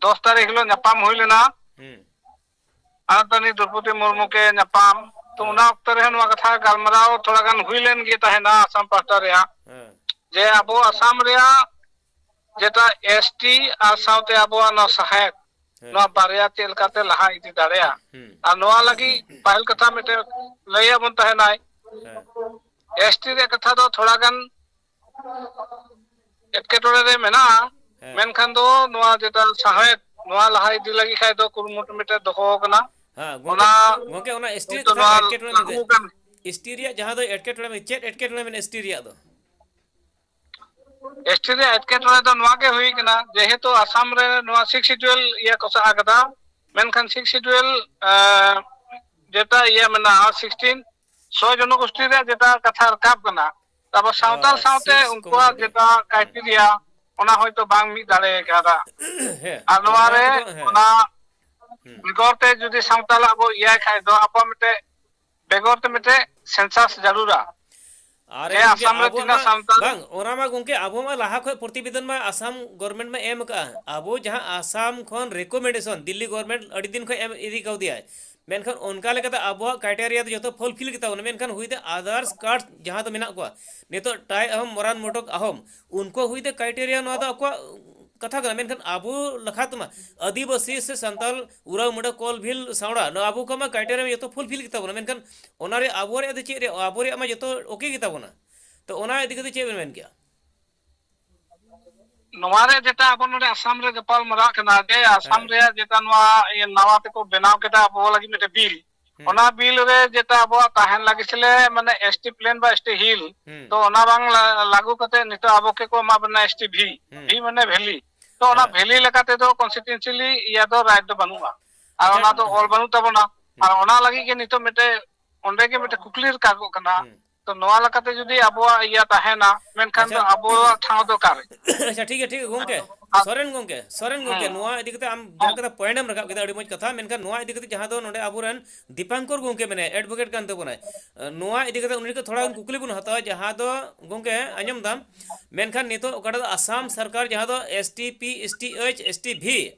ᱫᱚᱥ ᱛᱟᱹᱨᱤᱠᱷ ᱦᱤᱞᱳᱜ ᱧᱟᱯᱟᱢ ᱦᱩᱭ ᱞᱮᱱᱟ᱾ ᱦᱩᱸ᱾ ᱟᱨ ᱛᱟᱹᱱᱤ ᱫᱨᱚᱯᱚᱫᱤ ᱢᱩᱨᱢᱩ ᱠᱮ ᱧᱟᱯᱟᱢ᱾ ᱛᱚ, ᱦᱮᱸ᱾ ᱚᱱᱟ ᱚᱠᱛᱚ ᱨᱮᱦᱚᱸ ᱱᱚᱣᱟ ᱠᱟᱛᱷᱟ ᱜᱟᱞᱢᱟᱨᱟᱣ ᱛᱷᱚᱲᱟ ᱜᱟᱱ ᱦᱩᱭ ᱞᱮᱱ ᱜᱮ ᱛᱟᱦᱮᱱᱟ ᱟᱥᱟᱢ ᱯᱟᱦᱴᱟ ᱨᱮᱭᱟᱜ, ᱦᱮᱸ᱾ ᱡᱮ ᱟᱵᱚ ᱟᱥᱟᱢ ᱨᱮᱭᱟᱜ ᱡᱮᱴᱟ ᱮᱥ ᱴᱤ ᱟᱨ ᱥᱟᱶᱛᱮ ᱟᱵᱚᱣᱟᱜ ᱱᱚᱣᱟ ᱥᱟᱦᱮᱫ, ᱦᱮᱸ᱾ ᱱᱚᱣᱟ ᱵᱟᱨᱭᱟ ᱪᱮᱫ ᱞᱮᱠᱟᱛᱮ ᱞᱟᱦᱟ ᱤᱫᱤ ᱫᱟᱲᱮᱭᱟᱜᱼᱟ᱾ ᱦᱩᱸ᱾ ᱟᱨ ᱱᱚᱣᱟ ᱞᱟᱹᱜᱤᱫ ᱯᱟᱹᱦᱤᱞ ᱠᱟᱛᱷᱟ ᱢᱤᱫᱴᱮᱱ ᱞᱟᱹᱭ ᱟᱵᱚᱱ ᱛᱟᱦᱮᱱᱟᱭ, ᱦᱮᱸ᱾ ᱮᱥ ᱴᱤ ᱨᱮᱭᱟᱜ ᱠᱟᱛᱷᱟ ᱫᱚ ᱛᱷᱚᱲᱟ ᱜᱟᱱ ᱮᱴᱠᱮᱴᱚᱬᱮ ᱨᱮ ᱢᱮᱱᱟᱜᱼᱟ, ᱦᱮᱸ᱾ ᱢᱮᱱᱠᱷᱟᱱ ᱫᱚ ᱱᱚᱣᱟ ᱡᱮᱴᱟ ᱥᱟᱶᱦᱮᱫ, ᱱᱚᱣᱟ ᱞᱟᱦᱟ ᱤᱫᱤ ᱞᱟᱹᱜᱤᱫ ᱠᱷᱟᱡ ᱫᱚ ᱠᱩᱨᱩᱢᱩᱴᱩ ᱢᱤᱫᱴᱮᱡ ᱫᱚᱦᱚ ᱟᱠᱟᱱᱟ᱾ ᱦᱮᱸ, ᱜᱚᱝᱠᱮ, ᱚᱱᱟ ᱜᱚᱝᱠᱮ, ᱚᱱᱟ ᱮᱥ ᱴᱤ ᱨᱮᱭᱟᱜ ᱦᱚᱭᱛᱚ ᱠᱟᱛᱷᱟ ᱱᱚᱣᱟ ᱮᱴᱠᱮᱴᱚᱬᱮ ᱢᱮᱱᱛᱮ, ᱞᱟᱹᱜᱩ ᱟᱠᱟᱱ᱾ ᱮᱥ ᱴᱤ ᱨᱮᱭᱟᱜ ᱡᱟᱦᱟᱸ ᱫᱚ ᱮᱴᱠᱮᱴᱚᱬᱮ ᱢᱮᱱ-, ᱪᱮᱫ ᱮᱴᱠᱮᱴᱚᱬᱮ ᱢᱮᱱᱟᱜᱼᱟ ᱮᱥ ᱴᱤ ᱨᱮᱭᱟᱜ ᱫᱚ? ᱮᱥ ᱴᱤ ᱨᱮᱭᱟᱜ ᱮᱴᱠᱮᱴᱚᱬᱮ ᱫᱚ ᱱᱚᱣᱟ ᱜᱮ ᱦᱩᱭ ᱠᱟᱱᱟ, ᱡᱮᱦᱮᱛᱩ ᱟᱥᱟᱢ ᱨᱮ ᱱᱚᱣᱟ ᱥᱤᱠᱥ ᱥᱤᱰᱩᱭᱮᱞ ᱤᱭᱟᱹ ᱠᱚ ᱥᱟᱵ ᱟᱠᱟᱫᱟ, ᱢᱮᱱᱠᱷᱟᱱ ᱥᱤᱠᱥ ᱥᱤᱰᱩᱭᱮᱞ, ᱮᱸ, ᱡᱮᱴᱟ ᱤᱭᱟᱹ ᱢᱮᱱᱟᱜᱼᱟ, ᱥᱤᱠᱥᱴᱤᱱ ᱥᱚ ᱡᱚᱱᱚᱜᱳᱥᱴᱤ ᱨᱮᱭᱟᱜ ᱡᱮᱴᱟ ᱠᱟᱛᱷᱟ ᱨᱟᱠᱟᱵ ᱠᱟᱱᱟ, ᱟᱵᱚ ᱥᱟᱶᱛᱟᱞ ᱚ, ᱥᱟᱶᱛᱮ ᱥᱤᱠᱥ ᱩᱱᱠᱩᱣᱟᱜ ᱠᱚᱢᱤᱭᱩᱱᱤᱴᱤ᱾ ᱡᱮᱴᱟ ᱦᱩᱸ᱾ ᱠᱨᱟᱭᱴᱮᱨᱤᱭᱟ, ᱚᱱᱟ ᱦᱚᱭᱛᱚ ᱵᱟᱝ ᱢᱤᱫ ᱫᱟᱲᱮ ᱠᱟᱫᱟ᱾ ᱦᱮᱸ, ᱟᱨ ᱱᱚᱣᱟ ᱚᱱᱟ ᱨᱮ ᱠᱚᱫᱚ, ᱦᱮᱸ᱾ ᱚᱱᱟ ᱦᱩᱸ᱾ ᱵᱮᱜᱚᱨ ᱛᱮ ᱡᱩᱫᱤ ᱥᱟᱶᱛᱟᱞᱟᱜ ᱵᱚ ᱤᱭᱟᱹᱭ ᱠᱷᱟᱡ ᱫᱚ ᱟᱵᱚᱣᱟᱜ ᱢᱤᱫᱴᱮᱡ ᱵᱮᱜᱚᱨ ᱛᱮ ᱢᱤᱫᱴᱮᱡ ᱥᱮᱱᱥᱟᱥ ᱡᱟᱹᱨᱩᱲᱟ᱾ ᱟᱨᱮ ᱡᱮ ᱜᱚᱝᱠᱮ, ᱟᱥᱟᱢ ᱨᱮ ᱟᱵᱚᱣᱟᱜ ᱛᱤᱱᱟᱹᱜ ᱢᱟ ᱥᱟᱱᱛᱟᱲ ᱵᱟᱝ, ᱚᱱᱟ ᱢᱟ ᱜᱚᱝᱠᱮ, ᱟᱵᱚ ᱢᱟ ᱞᱟᱦᱟ ᱠᱷᱚᱡ ᱯᱨᱚᱛᱤᱵᱮᱫᱚᱱ ᱢᱟ ᱟᱥᱟᱢ ᱜᱚᱵᱷᱚᱨᱱᱢᱮᱱᱴ ᱢᱟ ᱮᱢ ᱟᱠᱟᱜᱼᱟ᱾ ᱟᱵᱚ ᱡᱟᱦᱟᱸ ᱟᱥᱟᱢ ᱠᱷᱚᱱ ᱨᱤᱠᱚᱢᱮᱱᱰᱮᱥᱚᱱ ᱫᱤᱞᱞᱤ ᱜᱚᱵᱷᱚᱨᱱᱢᱮᱱᱴ ᱟᱹᱰᱤ ᱫᱤᱱ ᱠᱷᱚᱡ ᱮᱢ ᱤᱫᱤ ᱠᱟᱣᱫᱮᱭᱟᱭ, ᱢᱮᱱᱠᱷᱟᱱ ᱚᱱᱠᱟ ᱞᱮᱠᱟᱛᱮ ᱟᱵᱚᱣᱟᱜ ᱠᱨᱟᱭᱴᱮᱨᱤᱭᱟ ᱫᱚ ᱡᱚᱛᱚ ᱯᱷᱩᱞᱯᱷᱤᱞ ᱜᱮᱛᱟ ᱵᱚᱱᱟ, ᱢᱮᱱᱠᱷᱟᱱ ᱦᱩᱭᱛᱮ ᱟᱫᱟᱨᱥ ᱠᱟᱥᱴ ᱡᱟᱦᱟᱸ ᱫᱚ ᱢᱮᱱᱟᱜ ᱠᱚᱣᱟ, ᱱᱤᱛᱚᱜ ᱴᱟᱭ ᱟᱦᱚᱢ, ᱢᱚᱨᱟᱱ, ᱢᱚᱴᱚᱠ ᱟᱦᱚᱢ, ᱩᱱᱠᱩ ᱦᱩᱭᱛᱮ ᱠᱨᱟᱭᱴᱮᱨᱤᱭᱟ ᱱᱚᱣᱟ ᱫᱚ ᱟᱠᱚᱣᱟᱜ ᱠᱟᱛᱷᱟ ᱠᱟᱱᱟ, ᱢᱮᱱᱠᱷᱟᱱ ᱟᱵᱚ ᱞᱮᱠᱷᱟ ᱛᱮᱢᱟ ᱟᱹᱫᱤᱵᱟᱹᱥᱤ ᱥᱮ ᱥᱟᱱᱛᱟᱞ, ᱩᱨᱟᱣ, ᱢᱩᱰᱟ, ᱠᱳᱞ, ᱵᱷᱤᱞ, ᱥᱟᱣᱲᱟ, ᱱᱚᱣᱟ ᱟᱵᱚ ᱠᱚᱢᱟ ᱠᱨᱟᱭᱴᱮᱨᱤᱭᱟ ᱡᱚᱛᱚ ᱯᱷᱩᱞᱯᱷᱤᱞ ᱜᱮᱛᱟ ᱵᱚᱱᱟ, ᱢᱮᱱᱠᱷᱟᱱ ᱚᱱᱟ ᱨᱮ ᱟᱵᱚ ᱨᱮᱭᱟᱜ ᱫᱚ ᱪᱮᱫ ᱨᱮ, ᱟᱵᱚ ᱨᱮᱭᱟᱜ ᱢᱟ ᱡᱚᱛᱚ ᱳᱠᱮ ᱜᱮᱛᱟ ᱵᱚᱱᱟ᱾ ᱛᱚ ᱚᱱᱟ ᱤᱫᱤ ᱠᱟᱛᱮ ᱪᱮᱫ ᱵᱮᱱ ᱢᱮᱱ ᱠᱮᱜᱼᱟ? ᱱᱚᱣᱟ ᱨᱮ ᱡᱮᱴᱟ ᱟᱵᱚ ᱱᱚᱰᱮ ᱟᱥᱟᱢ ᱨᱮ ᱜᱟᱯᱟᱞ ᱢᱟᱨᱟᱜ ᱠᱟᱱᱟ, ᱡᱮ ᱟᱥᱟᱢ ᱦᱮᱸ᱾ ᱨᱮᱭᱟᱜ ᱡᱮᱴᱟ ᱱᱚᱣᱟ ᱤᱭᱟᱹ ᱱᱟᱣᱟ ᱛᱮᱠᱚ ᱵᱮᱱᱟᱣ ᱠᱮᱫᱟ ᱟᱵᱚ ᱞᱟᱹᱜᱤᱫ ᱢᱤᱫᱴᱮᱱ ᱵᱤᱞ, ᱦᱩᱸ᱾ ᱚᱱᱟ ᱵᱤᱞ ᱨᱮ ᱡᱮᱴᱟ ᱟᱵᱚᱣᱟᱜ ᱛᱟᱦᱮᱱ ᱞᱟᱹᱜᱤᱫ ᱥᱮᱞᱮ ᱢᱟᱱᱮ ᱮᱥ ᱴᱤ ᱯᱞᱮᱱ ᱵᱟ ᱮᱥ ᱴᱤ ᱦᱤᱞ, ᱦᱩᱸ᱾ ᱛᱚ ᱚᱱᱟ ᱵᱟᱝ ᱞᱟ-, ᱞᱟᱹᱜᱩ ᱠᱟᱛᱮ ᱱᱤᱛᱚᱜ ᱟᱵᱚ ᱠᱮ ᱠᱚ ᱮᱢᱟ ᱵᱚᱱᱟ ᱮᱥ ᱴᱤ ᱵᱷᱤ, ᱦᱩᱸ᱾ ᱵᱷᱤ ᱢᱟᱱᱮ ᱵᱷᱮᱞᱤ᱾ ᱛᱚ ᱚᱱᱟ ᱦᱮᱸ᱾ ᱵᱷᱮᱞᱤ ᱞᱮᱠᱟ ᱛᱮᱫᱚ ᱠᱚᱱᱥᱴᱤᱴᱩᱭᱮᱱᱥᱤᱭᱟᱞᱤ ᱤᱭᱟᱹ ᱫᱚ ᱨᱟᱭᱤᱴ ᱫᱚ ᱵᱟᱹᱱᱩᱜᱼᱟ᱾ ᱟᱨ ᱟᱪᱪᱷᱟ, ᱚᱱᱟ ᱫᱚ ᱚᱞ ᱦᱮᱸ᱾ ᱵᱟᱹᱱᱩᱜ ᱛᱟᱵᱚᱱᱟ᱾ ᱟᱨ ᱦᱩᱸ᱾ ᱚᱱᱟ ᱞᱟᱹᱜᱤᱫ ᱜᱮ ᱱᱤᱛᱚᱜ ᱢᱤᱫᱴᱮᱡ, ᱚᱸᱰᱮ ᱜᱮ ᱢᱤᱫᱴᱮᱡ ᱠᱩᱠᱞᱤ ᱨᱟᱠᱟᱵᱚᱜ ᱠᱟᱱᱟ᱾ ᱦᱩᱸ᱾ ᱛᱚ ᱱᱚᱣᱟ ᱞᱮᱠᱟᱛᱮ ᱡᱩᱫᱤ ᱟᱵᱚᱣᱟᱜ ᱤᱭᱟᱹ ᱛᱟᱦᱮᱱᱟ, ᱢᱮᱱᱠᱷᱟᱱ ᱟᱪᱪᱷᱟ᱾ ᱫᱚ ᱟᱵᱚᱣᱟᱜ ᱴᱷᱟᱶ ᱫᱚ ᱚᱠᱟᱨᱮ? ᱟᱪᱪᱷᱟ, ᱴᱷᱤᱠ ᱜᱮᱭᱟ, ᱴᱷᱤᱠ ᱜᱮᱭᱟ, ᱜᱚᱝᱠᱮ᱾ ᱥᱚᱨᱮᱱ ᱜᱚᱝᱠᱮ, ᱥᱚᱨᱮᱱ ᱜᱚᱝᱠᱮ, ᱦᱮᱸ᱾ ᱱᱚᱣᱟ ᱤᱫᱤ ᱠᱟᱛᱮ ᱟᱢ ᱡᱟᱦᱟᱸ ᱠᱟᱛᱷᱟ point ᱮᱢ ᱨᱟᱠᱟᱵ ᱠᱮᱫᱟ, ᱟᱹᱰᱤ ᱢᱚᱡᱽ ᱠᱟᱛᱷᱟ᱾ ᱢᱮᱱᱠᱷᱟᱱ ᱱᱚᱣᱟ ᱤᱫᱤ ᱠᱟᱛᱮ ᱡᱟᱦᱟᱸ ᱫᱚ ᱱᱚᱰᱮ ᱟᱵᱚᱨᱮᱱ ᱫᱤᱯᱟᱝᱠᱚᱨ ᱜᱚᱝᱠᱮ ᱢᱮᱱᱟᱭᱟ, advocate ᱠᱟᱱ ᱛᱟᱵᱚᱱᱟᱭ, ᱱᱚᱣᱟ ᱤᱫᱤ ᱠᱟᱛᱮ ᱩᱱᱤ ᱴᱷᱮᱱ ᱛᱷᱚᱲᱟ ᱜᱟᱱ ᱠᱩᱠᱞᱤ ᱵᱚᱱ ᱦᱟᱛᱟᱣᱟ, ᱡᱟᱦᱟᱸ ᱫᱚ ᱜᱚᱝᱠᱮ ᱟᱸᱡᱚᱢ ᱫᱟᱢ, ᱢᱮᱱᱠᱷᱟᱱ ᱱᱤᱛᱚᱜ ᱚᱠᱟᱴᱟᱜ ᱫᱚ ᱟᱥᱟᱢ ᱥᱚᱨᱠᱟᱨ ᱡᱟᱦᱟᱸ ᱫᱚ S T P, S T H, S T V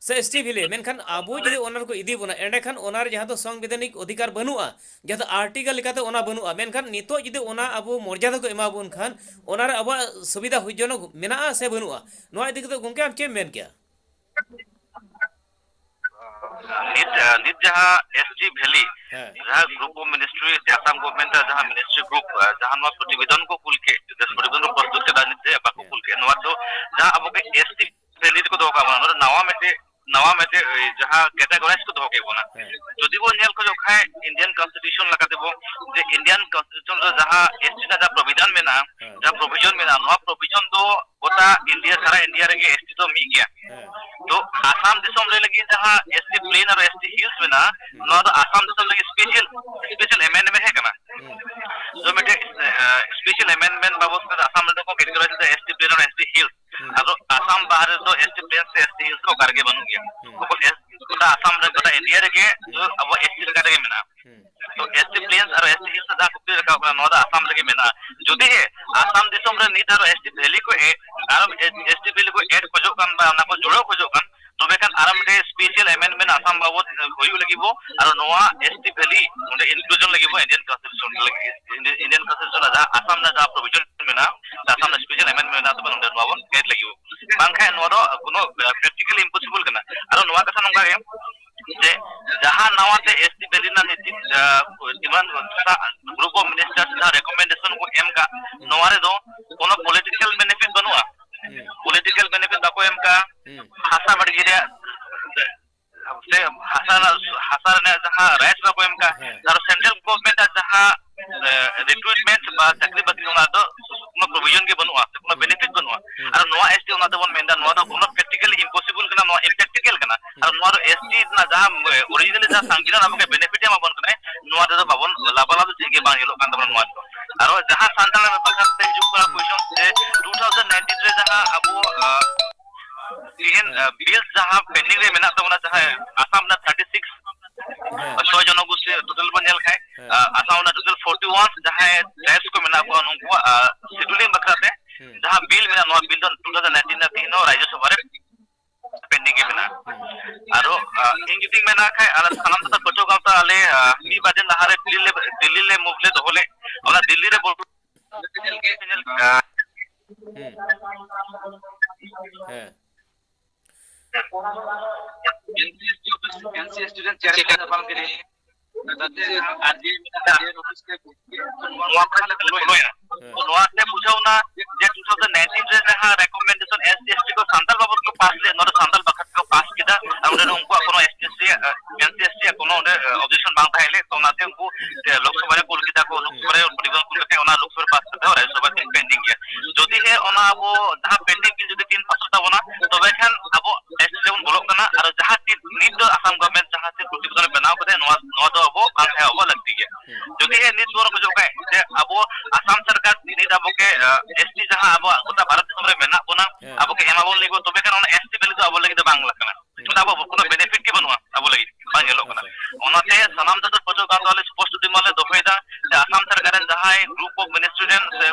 ᱥᱮ S T ᱵᱷᱮᱞᱤ, ᱢᱮᱱᱠᱷᱟᱱ ᱟᱵᱚ ᱡᱩᱫᱤ ᱚᱱᱟ ᱨᱮᱠᱚ ᱤᱫᱤ ᱵᱚᱱᱟ, ᱮᱸᱰᱮᱠᱷᱟᱱ ᱚᱱᱟ ᱨᱮ ᱡᱟᱦᱟᱸ ᱫᱚ ᱥᱚᱝᱵᱤᱫᱷᱟᱱᱤᱠ ᱚᱫᱷᱤᱠᱟᱨ ᱵᱟᱹᱱᱩᱜᱼᱟ, ᱡᱟᱦᱟᱸ ᱫᱚ article ᱞᱮᱠᱟᱛᱮ ᱚᱱᱟ ᱵᱟᱹᱱᱩᱜᱼᱟ᱾ ᱢᱮᱱᱠᱷᱟᱱ ᱱᱤᱛᱚᱜ ᱡᱩᱫᱤ ᱚᱱᱟ ᱟᱵᱚ ᱢᱚᱨᱡᱟᱫᱟ ᱠᱚ ᱮᱢᱟ ᱵᱚᱱ ᱠᱷᱟᱱ, ᱚᱱᱟ ᱨᱮ ᱟᱵᱚᱣᱟᱜ ᱥᱩᱵᱤᱫᱷᱟ ᱦᱩᱭ ᱡᱚᱱᱚᱜ ᱢᱮᱱᱟᱜᱼᱟ ᱥᱮ ᱵᱟᱹᱱᱩᱜᱼᱟ? ᱱᱚᱣᱟ ᱤᱫᱤ ᱠᱟᱛᱮ ᱜᱚᱝᱠᱮ ᱟᱢ ᱪᱮᱫ ᱮᱢ ᱢᱮᱱ ᱠᱮᱭᱟ? ᱱᱤᱛ, ᱱᱤᱛ ᱡᱟᱦᱟᱸ S T ᱵᱷᱮᱞᱤ, ᱦᱮᱸ᱾ ᱡᱟᱦᱟᱸ group of ministry ᱥᱮ ᱟᱥᱟᱢ government ᱟᱜ ᱡᱟᱦᱟᱸ ministry group, ᱡᱟᱦᱟᱸ ᱱᱚᱣᱟ ᱯᱨᱚᱛᱤᱵᱮᱫᱚᱱ ᱠᱚ ᱠᱩᱞ ᱠᱮᱫ, ᱥᱮ ᱯᱨᱚᱛᱤᱵᱮᱫᱚᱱ ᱠᱚ ᱯᱨᱚᱥᱛᱩᱛ ᱠᱮᱫᱟ, ᱱᱤᱛ ᱡᱮ ᱵᱟᱠᱚ ᱠᱩᱞ ᱠᱮᱫ, ᱱᱚᱣᱟ ᱫᱚ ᱡᱟᱦᱟᱸ ᱟᱵᱚ ᱜᱮ S T ᱵᱷᱮᱞᱤ ᱨᱮᱠᱚ ᱫᱚᱦᱚ ᱠᱟᱜ ᱵᱚᱱᱟ, ᱱᱚᱣᱟ ᱨᱮ ᱱᱟᱣᱟ ᱢᱤᱫᱴᱮᱡ, ᱱᱟᱣᱟ ᱢᱤᱫᱴᱮᱡ ᱡᱟᱦᱟᱸ categorize ᱠᱚ ᱫᱚᱦᱚ ᱠᱮᱫ ᱵᱚᱱᱟ᱾ ᱦᱮᱸ᱾ ᱡᱩᱫᱤ ᱵᱚᱱ ᱧᱮᱞ ᱠᱷᱚᱡᱚᱜ ᱠᱷᱟᱡ Indian constitution ᱞᱮᱠᱟᱛᱮ ᱵᱚᱱ, ᱡᱮ Indian constitution ᱨᱮ ᱡᱟᱦᱟᱸ S T ᱨᱮᱱᱟᱜ ᱡᱟᱦᱟᱸ provision ᱢᱮᱱᱟᱜᱼᱟ, ᱦᱮᱸ᱾ ᱡᱟᱦᱟᱸ provision ᱢᱮᱱᱟᱜᱼᱟ, ᱱᱚᱣᱟ provision ᱫᱚ ᱜᱚᱴᱟ India, ᱥᱟᱨᱟ India ᱨᱮᱜᱮ S T ᱫᱚ ᱢᱤᱫ ᱜᱮᱭᱟ᱾ ᱦᱮᱸ᱾ ᱛᱚ ᱟᱥᱟᱢ ᱫᱤᱥᱚᱢ ᱨᱮ ᱞᱟᱹᱜᱤᱫ ᱡᱟᱦᱟᱸ S T plain ᱟᱨ S T hills ᱢᱮᱱᱟᱜᱼᱟ, ᱦᱩᱸ᱾ ᱱᱚᱣᱟ ᱫᱚ ᱟᱥᱟᱢ ᱫᱤᱥᱚᱢ ᱞᱟᱹᱜᱤᱫ special, special amendment ᱦᱮᱡ ᱠᱟᱱᱟ᱾ ᱦᱩᱸ᱾ ᱛᱚ ᱢᱤᱫᱴᱮᱡ, ᱮ, special amendment ᱵᱟᱵᱚᱫ ᱛᱮ ᱟᱥᱟᱢ ᱨᱮᱫᱚ ᱠᱚ categorize ᱫᱟ S T plain ᱟᱨ S T hills᱾ ᱦᱩᱸ᱾ ᱟᱫᱚ ᱟᱥᱟᱢ ᱵᱟᱦᱨᱮ ᱨᱮᱫᱚ S T plain ᱥᱮ S T hills ᱫᱚ ᱚᱠᱟ ᱨᱮᱜᱮ ᱵᱟᱹᱱᱩᱜ ᱜᱮᱭᱟ᱾ ᱦᱩᱸ᱾ ᱚᱠᱚᱭ S-, ᱜᱚᱴᱟ ᱟᱥᱟᱢ ᱨᱮ, ᱜᱚᱴᱟ India ᱨᱮᱜᱮ ᱫᱚ ᱦᱩᱸ᱾ ᱟᱵᱚ S T ᱞᱮᱠᱟ ᱛᱮᱜᱮ ᱢᱮᱱᱟᱜᱼᱟ᱾ ᱦᱩᱸ᱾ ᱛᱚ S T plains ᱟᱨ S T hills ᱨᱮ ᱡᱟᱦᱟᱸ ᱠᱩᱠᱞᱤ ᱨᱟᱠᱟᱵ ᱠᱟᱱᱟ, ᱱᱚᱣᱟ ᱫᱚ ᱟᱥᱟᱢ ᱨᱮᱜᱮ ᱢᱮᱱᱟᱜᱼᱟ᱾ ᱡᱩᱫᱤ ᱜᱮ ᱟᱥᱟᱢ ᱫᱤᱥᱚᱢ ᱨᱮ ᱱᱤᱛ ᱟᱨᱚ S T valley ᱠᱚ ᱮ-, ᱟᱨᱚ S-, S T valley ᱠᱚ add ᱠᱷᱚᱡᱚᱜ ᱠᱟᱱ ᱵᱟ ᱚᱱᱟ ᱠᱚ ᱡᱩᱲᱟᱹᱣ ᱠᱷᱚᱡᱚᱜ ᱠᱟᱱ, ᱛᱚᱵᱮ ᱠᱷᱟᱱ ᱟᱨᱚ ᱢᱤᱫᱴᱮᱡ special amendment ᱟᱥᱟᱢ ᱵᱟᱵᱚᱫ ᱦᱩᱭᱩᱜ ᱞᱟᱹᱜᱤᱫ ᱵᱚ, ᱟᱨ ᱱᱚᱣᱟ S T valley ᱚᱸᱰᱮ inclusion ᱞᱟᱹᱜᱤᱫ ᱵᱚ Indian constitution ᱞᱟᱹᱜᱤᱫ, Indian constitution ᱨᱮ ᱡᱟᱦᱟᱸ ᱟᱥᱟᱢ ᱨᱮᱱᱟᱜ ᱡᱟᱦᱟᱸ provision ᱢᱮᱱᱟᱜᱼᱟ, ᱟᱥᱟᱢ ᱨᱮᱱᱟᱜ special amendment ᱢᱮᱱᱟᱜᱼᱟ, ᱛᱚᱵᱮ ᱱᱚᱰᱮ ᱱᱚᱣᱟ ᱵᱚᱱ add ᱞᱟᱹᱜᱤᱫ ᱵᱚ᱾ ᱵᱟᱝᱠᱷᱟᱱ ᱱᱚᱣᱟ ᱫᱚ ᱠᱳᱱᱳ practically impossible ᱠᱟᱱᱟ᱾ ᱟᱨᱚ ᱱᱚᱣᱟ ᱠᱟᱛᱷᱟ ᱱᱚᱝᱠᱟ ᱜᱮ, ᱡᱮ ᱡᱟᱦᱟᱸ ᱱᱟᱣᱟ ᱛᱮ S T valley ᱨᱮᱱᱟᱜ ᱱᱤᱛᱤ, ᱟᱸ, demand, group of ministers ᱡᱟᱦᱟᱸ recommendation ᱠᱚ ᱮᱢ ᱠᱟᱜ, ᱱᱚᱣᱟ ᱨᱮᱫᱚ ᱠᱳᱱᱳ political benefit ᱵᱟᱹᱱᱩᱜᱼᱟ᱾ ᱦᱩᱸ᱾ Political benefit ᱵᱟᱠᱚ ᱮᱢ ᱠᱟᱜ, ᱦᱩᱸ᱾ ᱦᱟᱥᱟ ᱵᱟᱲᱜᱮ ᱨᱮᱭᱟᱜ ᱥᱮ ᱦᱟᱥᱟ ᱨᱮᱱᱟᱜ, ᱦᱟᱥᱟ ᱨᱮᱱᱟᱜ ᱡᱟᱦᱟᱸ rights ᱵᱟᱠᱚ ᱮᱢ ᱠᱟᱜ, ᱦᱮᱸ᱾ ᱟᱨ central government ᱟᱜ ᱡᱟᱦᱟᱸ, ᱮ, recruitment ᱵᱟ ᱪᱟᱹᱠᱨᱤ ᱵᱟᱹᱠᱨᱤ, ᱚᱱᱟ ᱫᱚ ᱠᱳᱱᱳ provision ᱜᱮ ᱵᱟᱹᱱᱩᱜᱼᱟ, ᱥᱮ ᱠᱳᱱᱳ ᱦᱩᱸ᱾ benefit ᱵᱟᱹᱱᱩᱜᱼᱟ᱾ ᱦᱩᱸ᱾ ᱟᱨ ᱱᱚᱣᱟ S T ᱚᱱᱟ ᱛᱮᱵᱚᱱ ᱢᱮᱱᱫᱟ, ᱱᱚᱣᱟ ᱫᱚ ᱠᱳᱱᱳ practically impossible ᱠᱟᱱᱟ, ᱱᱚᱣᱟ impractical ᱠᱟᱱᱟ᱾ ᱟᱨ ᱦᱩᱸ᱾ ᱱᱚᱣᱟ ᱫᱚ S T ᱨᱮᱱᱟᱜ ᱡᱟᱦᱟᱸ, ᱮ, originally ᱡᱟᱦᱟᱸ ᱥᱟᱝᱵᱤᱫᱷᱟᱱ ᱟᱵᱚ ᱠᱚ benefit ᱮ ᱮᱢᱟ ᱵᱚᱱ ᱠᱟᱱᱟᱭ, ᱱᱚᱣᱟ ᱨᱮᱫᱚ ᱵᱟᱵᱚᱱ ᱞᱟᱵᱟᱞᱟᱵ ᱫᱚ ᱪᱮᱫ ᱜᱮ ᱵᱟᱝ ᱧᱮᱞᱚᱜ ᱠᱟᱱ ᱛᱟᱵᱚᱱᱟ ᱱᱚᱣᱟ ᱨᱮᱫᱚ᱾ ᱟᱨᱚ ᱡᱟᱦᱟᱸ ᱥᱟᱱᱛᱟᱲ ᱵᱟᱠᱷᱨᱟ ᱛᱮ ᱦᱤᱡᱩᱜ ᱠᱟᱱᱟ question ᱡᱮ two thousand nineteen ᱨᱮ ᱡᱟᱦᱟᱸ ᱟᱵᱚ, ᱟ, ᱛᱮᱦᱮᱧ ᱦᱮᱸ᱾ ᱵᱤᱞ ᱡᱟᱦᱟᱸ ᱯᱮᱱᱰᱤᱝ ᱨᱮ ᱢᱮᱱᱟᱜ ᱛᱟᱵᱚᱱᱟ, ᱡᱟᱦᱟᱸᱭ ᱦᱮᱸ᱾ ᱟᱥᱟᱢ ᱨᱮᱱᱟᱜ ᱛᱷᱟᱨᱴᱤ ᱥᱤᱠᱥ ᱦᱮᱸ᱾ ᱪᱷᱚᱭ ᱡᱚᱱᱚᱜᱳᱥᱴᱤ ᱴᱳᱴᱟᱞ ᱵᱚᱱ ᱧᱮᱞ ᱠᱷᱟᱡ, ᱦᱮᱸ᱾ ᱟᱥᱟᱢ ᱨᱮᱱᱟᱜ ᱴᱳᱴᱟᱞ ᱯᱷᱳᱨᱴᱤ ᱳᱣᱟᱱ ᱡᱟᱦᱟᱸᱭ ᱴᱨᱟᱭᱤᱵᱥ ᱠᱚ ᱢᱮᱱᱟᱜ ᱠᱚᱣᱟ, ᱩᱱᱠᱩᱣᱟᱜ ᱥᱤᱰᱩᱞᱤᱝ ᱵᱟᱠᱷᱨᱟ ᱛᱮ ᱦᱮᱸ᱾ ᱡᱟᱦᱟᱸ ᱵᱤᱞ ᱢᱮᱱᱟᱜᱼᱟ, ᱱᱚᱣᱟ ᱵᱤᱞ ᱫᱚ ᱴᱩ ᱛᱷᱟᱣᱡᱮᱱᱰ ᱱᱟᱭᱤᱱᱴᱤᱱ ᱨᱮ ᱛᱮᱦᱮᱧ ᱦᱚᱸ ᱨᱟᱡᱽᱡᱚ ᱥᱚᱵᱷᱟ ᱨᱮ ᱯᱮᱱᱰᱤᱝ ᱜᱮ ᱢᱮᱱᱟᱜᱼᱟ᱾ ᱦᱮᱸ᱾ ᱟᱨᱚ ᱤᱧ ᱡᱩᱫᱤᱧ ᱢᱮᱱᱟ ᱠᱷᱟᱡ, ᱟᱞᱮ ᱥᱟᱱᱟᱢ ᱥᱟᱱᱛᱟᱲ ᱯᱟᱹᱴᱷᱩᱣᱟᱹ ᱜᱟᱶᱛᱟ ᱟᱞᱮ ᱢᱤᱫ ᱵᱟᱨ ᱫᱤᱱ ᱞᱟᱦᱟᱨᱮ ᱫᱤᱞᱞᱤ ᱞᱮ, ᱫᱤᱞᱞᱤ ᱞᱮ ᱢᱩᱵᱷ ᱞᱮ ᱫᱚᱦᱚ ᱞᱮᱫ, ᱚᱱᱟ ᱫᱤᱞᱞᱤ ᱨᱮ ᱵᱚᱞ- ᱦᱩᱸ᱾ ᱦᱮᱸ᱾ ᱱᱚᱣᱟ ᱠᱚᱨᱮ ᱞᱮ ᱵᱚᱞᱚᱭᱟ᱾ ᱦᱮᱸ᱾ ᱱᱚᱣᱟ ᱛᱮ ᱵᱩᱡᱷᱟᱹᱣ ᱮᱱᱟ ᱡᱮ ᱴᱩ ᱛᱷᱟᱣᱡᱮᱱᱰ ᱱᱟᱭᱤᱱᱴᱤᱱ ᱨᱮ ᱡᱟᱦᱟᱸ recommendation S T S T ᱠᱚ ᱥᱟᱱᱛᱟᱲ ᱵᱟᱵᱚᱫ ᱠᱚ ᱯᱟᱥ ᱞᱮᱫ, ᱱᱚᱰᱮ ᱥᱟᱱᱛᱟᱲ ᱵᱟᱠᱷᱨᱟ ᱛᱮᱠᱚ ᱯᱟᱥ ᱠᱮᱫᱟ, ᱟᱨ ᱚᱸᱰᱮ ᱫᱚ ᱩᱱᱠᱩᱣᱟᱜ ᱠᱳᱱᱳ ᱮᱥ ᱴᱤ ᱮᱥ ᱴᱤ ᱟᱜ, ᱮᱥ ᱴᱤ ᱮᱥ ᱴᱤ ᱟᱜ ᱠᱳᱱᱳ ᱚᱸᱰᱮ ᱚᱵᱡᱮᱠᱥᱚᱱ ᱵᱟᱝ ᱛᱟᱦᱮᱸ ᱞᱮᱫ, ᱛᱚ ᱚᱱᱟᱛᱮ ᱩᱱᱠᱩ ᱞᱳᱠᱥᱚᱵᱷᱟ ᱨᱮ ᱠᱩᱞ ᱠᱮᱫᱟ ᱠᱚ, ᱞᱳᱠᱥᱚᱵᱷᱟ ᱨᱮ ᱯᱨᱚᱛᱤᱵᱮᱫᱚᱱ ᱠᱩᱞ ᱠᱟᱛᱮ ᱚᱱᱟ ᱞᱳᱠᱥᱚᱵᱷᱟ ᱨᱮ ᱯᱟᱥ ᱠᱟᱛᱮ ᱨᱟᱡᱽᱡᱚᱥᱚᱵᱷᱟ ᱛᱮ ᱯᱮᱱᱰᱤᱝ ᱜᱮᱭᱟ᱾ ᱡᱩᱫᱤ ᱦᱮᱸ ᱚᱱᱟ ᱟᱵᱚ ᱡᱟᱦᱟᱸ ᱯᱮᱱᱰᱤᱝ ᱵᱤᱞ ᱡᱩᱫᱤ ᱛᱤᱱ ᱯᱟᱥᱚᱜ ᱛᱟᱵᱚᱱᱟ, ᱛᱚᱵᱮ ᱠᱷᱟᱱ ᱟᱵᱚ ᱮᱥ ᱴᱤ ᱨᱮᱵᱚᱱ ᱵᱚᱞᱚᱜ ᱠᱟᱱᱟ᱾ ᱟᱨ ᱡᱟᱦᱟᱸ ᱪᱮᱫ ᱱᱤᱛ ᱫᱚ ᱟᱥᱟᱢ ᱜᱚᱵᱷᱢᱮᱱᱴ ᱡᱟᱦᱟᱸ ᱪᱮᱫ ᱯᱨᱚᱛᱤᱵᱮᱫᱚᱱ ᱮ ᱵᱮᱱᱟᱣ ᱠᱟᱫᱟ, ᱱᱚᱣᱟ, ᱱᱚᱣᱟ ᱫᱚ ᱟᱵᱚ ᱵᱟᱝ ᱛᱟᱦᱮᱸ ᱟᱵᱚ ᱞᱟᱹᱠᱛᱤ ᱜᱮᱭᱟ᱾ ᱦᱩᱸ᱾ ᱡᱩᱫᱤ ᱦᱮᱸ ᱱᱤᱛ ᱵᱚᱱ ᱠᱷᱚᱡᱚᱜ ᱠᱷᱟᱡ ᱡᱮ ᱟᱵᱚ ᱟᱥᱟᱢ ᱥᱚᱨᱠᱟᱨ ᱱᱤᱛ ᱟᱵᱚ ᱠᱮ, ᱮᱥ ᱴᱤ ᱡᱟᱦᱟᱸ ᱟᱵᱚᱣᱟᱜ ᱜᱚᱴᱟ ᱵᱷᱟᱨᱚᱛ ᱫᱤᱥᱚᱢ ᱨᱮ ᱢᱮᱱᱟᱜ ᱵᱚᱱᱟ, ᱦᱮᱸ᱾ ᱟᱵᱚ ᱠᱮ ᱮᱢᱟ ᱵᱚᱱ ᱞᱟᱹᱜᱤᱫ, ᱛᱚᱵᱮ ᱠᱷᱟᱱ ᱚᱱᱟ ᱮᱥ ᱴᱤ ᱵᱤᱞ ᱫᱚ ᱟᱵᱚ ᱞᱟᱹᱜᱤᱫ ᱫᱚ ᱵᱟᱝ ᱞᱟᱜᱟᱜ ᱠᱟᱱᱟ᱾ ᱦᱩᱸ᱾ ᱢᱟᱱᱮ ᱟᱵᱚ ᱠᱳᱱᱳ ᱵᱮᱱᱤᱯᱷᱤᱴ ᱜᱮ ᱵᱟᱹᱱᱩᱜᱼᱟ ᱟᱵᱚ ᱞᱟᱹᱜᱤᱫ, ᱵᱟᱝ ᱧᱮᱞᱚᱜ ᱠᱟᱱᱟ᱾ ᱟᱪᱪᱷᱟ᱾ ᱚᱱᱟᱛᱮ ᱥᱟᱱᱟᱢ ᱡᱟᱹᱛ ᱯᱟᱹᱴᱷᱩᱣᱟᱹ ᱜᱟᱶᱛᱟ ᱟᱞᱮ ᱥᱯᱚᱥᱴᱚ ᱰᱤᱢᱟᱱᱰ ᱞᱮ ᱫᱚᱦᱚᱭᱮᱫᱟ ᱡᱮ ᱟᱥᱟᱢ ᱥᱚᱨᱠᱟᱨ ᱨᱮᱱ ᱡᱟᱦᱟᱸᱭ ᱜᱨᱩᱯ ᱚᱯ ᱢᱤᱱᱤᱥᱴᱨᱤ ᱨᱮᱱ ᱥᱮ,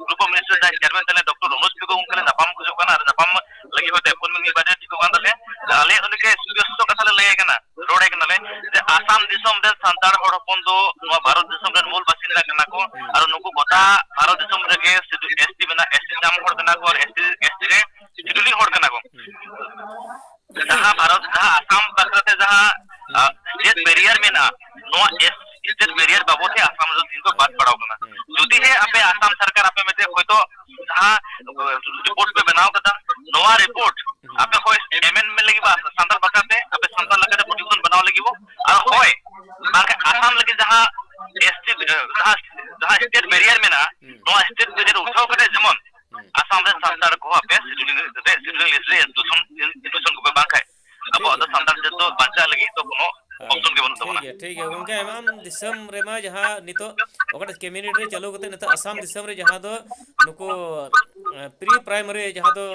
ᱜᱨᱩᱯ ᱚᱯ ᱢᱤᱱᱤᱥᱴᱨᱤ ᱨᱮᱱ ᱡᱟᱦᱟᱸᱭ ᱪᱮᱭᱟᱨᱢᱮᱱ ᱛᱟᱞᱮ ᱰᱚᱠᱴᱚᱨ ᱨᱚᱱᱳᱡᱽ ᱯᱮᱜᱩ, ᱩᱱᱠᱩ ᱞᱮ ᱧᱟᱯᱟᱢ ᱠᱷᱚᱡᱚᱜ ᱠᱟᱱᱟ ᱟᱨ ᱧᱟᱯᱟᱢ ᱞᱟᱹᱜᱤᱫ ᱦᱚᱸ ᱴᱮᱞᱤᱯᱷᱳᱱ ᱢᱤᱫ ᱵᱟᱨ ᱴᱷᱤᱠ ᱠᱟᱱ ᱛᱟᱞᱮᱭᱟ᱾ ᱟᱞᱮ ᱩᱱᱤ ᱜᱮ ᱥᱯᱚᱥᱴᱚ ᱠᱟᱛᱷᱟ ᱞᱮ ᱞᱟᱹᱭ ᱟᱭ ᱠᱟᱱᱟ, ᱨᱚᱲ ᱟᱭ ᱠᱟᱱᱟᱞᱮ ᱡᱮ ᱟᱥᱟᱢ ᱫᱤᱥᱚᱢ ᱨᱮᱱ ᱥᱟᱱᱛᱟᱲ ᱦᱚᱲ ᱦᱚᱯᱚᱱ ᱫᱚ ᱱᱚᱣᱟ ᱵᱷᱟᱨᱚᱛ ᱫᱤᱥᱚᱢ ᱨᱮᱱ ᱢᱩᱞ ᱵᱟᱥᱤᱱᱫᱟ ᱠᱟᱱᱟ ᱠᱚ, ᱦᱩᱸ᱾ ᱟᱨ ᱱᱩᱠᱩ ᱜᱚᱴᱟ ᱵᱷᱟᱨᱚᱛ ᱫᱤᱥᱚᱢ ᱨᱮᱜᱮ ᱥᱤᱫᱷᱩ ᱮᱥ ᱴᱤ ᱢᱮᱱᱟᱜ, ᱮᱥ ᱴᱤ ᱧᱟᱢ ᱦᱚᱲ ᱠᱟᱱᱟ ᱠᱚ, ᱟᱨ ᱮᱥ ᱴᱤ, ᱮᱥ ᱴᱤ ᱨᱮ ᱥᱤᱰᱩᱞᱤᱝ ᱦᱚᱲ ᱠᱟᱱᱟ ᱠᱚ᱾ ᱦᱩᱸ᱾ ᱡᱟᱦᱟᱸ ᱵᱷᱟᱨᱚᱛ, ᱡᱟᱦᱟᱸ ᱟᱥᱟᱢ ᱵᱟᱠᱷᱨᱟ ᱛᱮ ᱡᱟᱦᱟᱸ, ᱦᱩᱸ᱾ ᱟ, ᱥᱴᱮᱴ ᱵᱮᱨᱤᱭᱟᱨ ᱢᱮᱱᱟᱜᱼᱟ, ᱱᱚᱣᱟ ᱮᱥ-, ᱥᱴᱮᱴ ᱵᱮᱨᱤᱭᱟᱨ ᱵᱟᱵᱚᱫ ᱛᱮ ᱟᱥᱟᱢ ᱨᱮᱫᱚ ᱛᱤᱦᱤᱧ ᱠᱚ ᱵᱟᱫ ᱯᱟᱲᱟᱣ ᱠᱟᱱᱟ᱾ ᱦᱩᱸ᱾ ᱡᱩᱫᱤ ᱦᱮᱸ ᱟᱯᱮ ᱟᱥᱟᱢ ᱥᱚᱨᱠᱟᱨ ᱟᱯᱮ ᱢᱤᱫᱴᱮᱡ ᱦᱚᱭᱛᱳ ᱡᱟᱦᱟᱸ ᱨᱤᱯᱳᱨᱴ ᱯᱮ ᱵᱮᱱᱟᱣ ᱠᱟᱫᱟ, ᱱᱚᱣᱟ ᱨᱤᱯᱳᱨᱴ ᱦᱩᱸ᱾ ᱟᱯᱮ ᱦᱚᱭ ᱮᱢᱮᱱᱰᱢᱮᱱᱴ ᱞᱟᱹᱜᱤᱫ ᱵᱟ ᱥᱟᱱᱛᱟᱲ ᱵᱟᱠᱷᱨᱟ ᱛᱮ, ᱟᱯᱮ ᱥᱟᱱᱛᱟᱲ ᱞᱮᱠᱟᱛᱮ ᱯᱨᱚᱛᱤᱵᱮᱫᱚᱱ ᱵᱮᱱᱟᱣ ᱞᱟᱹᱜᱤᱫ ᱵᱚ, ᱟᱨ ᱦᱚᱭ ᱵᱟᱝᱠᱷᱟᱱ ᱟᱥᱟᱢ ᱞᱟᱹᱜᱤᱫ ᱡᱟᱦᱟᱸ ᱮᱥ ᱴᱤ, ᱡᱟᱦᱟᱸ, ᱡᱟᱦᱟᱸ ᱥᱴᱮᱴ ᱵᱮᱨᱤᱭᱟᱨ ᱢᱮᱱᱟᱜᱼᱟ, ᱦᱩᱸ᱾ ᱱᱚᱣᱟ ᱥᱴᱮᱴ ᱵᱮᱨᱤᱭᱟᱨ ᱩᱴᱷᱟᱹᱣ ᱠᱟᱛᱮ ᱡᱮᱢᱚᱱ ᱦᱩᱸ᱾ ᱟᱥᱟᱢ ᱨᱮ ᱥᱟᱱᱛᱟᱲ ᱠᱚᱦᱚᱸ ᱟᱯᱮ ᱥᱤᱰᱩᱞᱤᱝ ᱨᱮ, ᱥᱤᱰᱩᱞᱤᱝ ᱞᱤᱥᱴ ᱨᱮ ᱤᱱᱠᱞᱩᱥᱚᱱ, ᱤᱱᱠᱞᱩᱥᱚᱱ ᱠᱚᱯᱮ ᱵᱟᱝ ᱠᱷᱟᱡ, ᱴᱷᱤᱠ ᱟᱵᱚᱣᱟᱜ ᱫᱚ ᱜᱮᱭᱟ᱾ ᱥᱟᱱᱛᱟᱲ ᱡᱟᱹᱛ ᱫᱚ ᱵᱟᱧᱪᱟᱜ ᱞᱟᱹᱜᱤᱫ ᱫᱚ ᱠᱳᱱᱳ ᱦᱮᱸ, ᱚᱯᱥᱚᱱ ᱜᱮ ᱵᱟᱹᱱᱩᱜ ᱴᱷᱤᱠ ᱛᱟᱵᱚᱱᱟ᱾ ᱜᱮᱭᱟ, ᱴᱷᱤᱠ ᱜᱮᱭᱟ ᱜᱚᱝᱠᱮ, ᱟᱭᱢᱟ ᱫᱤᱥᱚᱢ ᱨᱮᱢᱟ ᱡᱟᱦᱟᱸ ᱱᱤᱛᱚᱜ ᱚᱠᱟᱴᱟᱜ ᱠᱮᱵᱤᱱᱮᱴ ᱨᱮ ᱪᱟᱹᱞᱩ ᱠᱟᱛᱮ ᱱᱤᱛᱚᱜ ᱟᱥᱟᱢ ᱫᱤᱥᱚᱢ ᱨᱮ ᱡᱟᱦᱟᱸ ᱫᱚ ᱱᱩᱠᱩ ᱯᱨᱤ ᱯᱨᱟᱭᱢᱟᱨᱤ ᱡᱟᱦᱟᱸ ᱫᱚ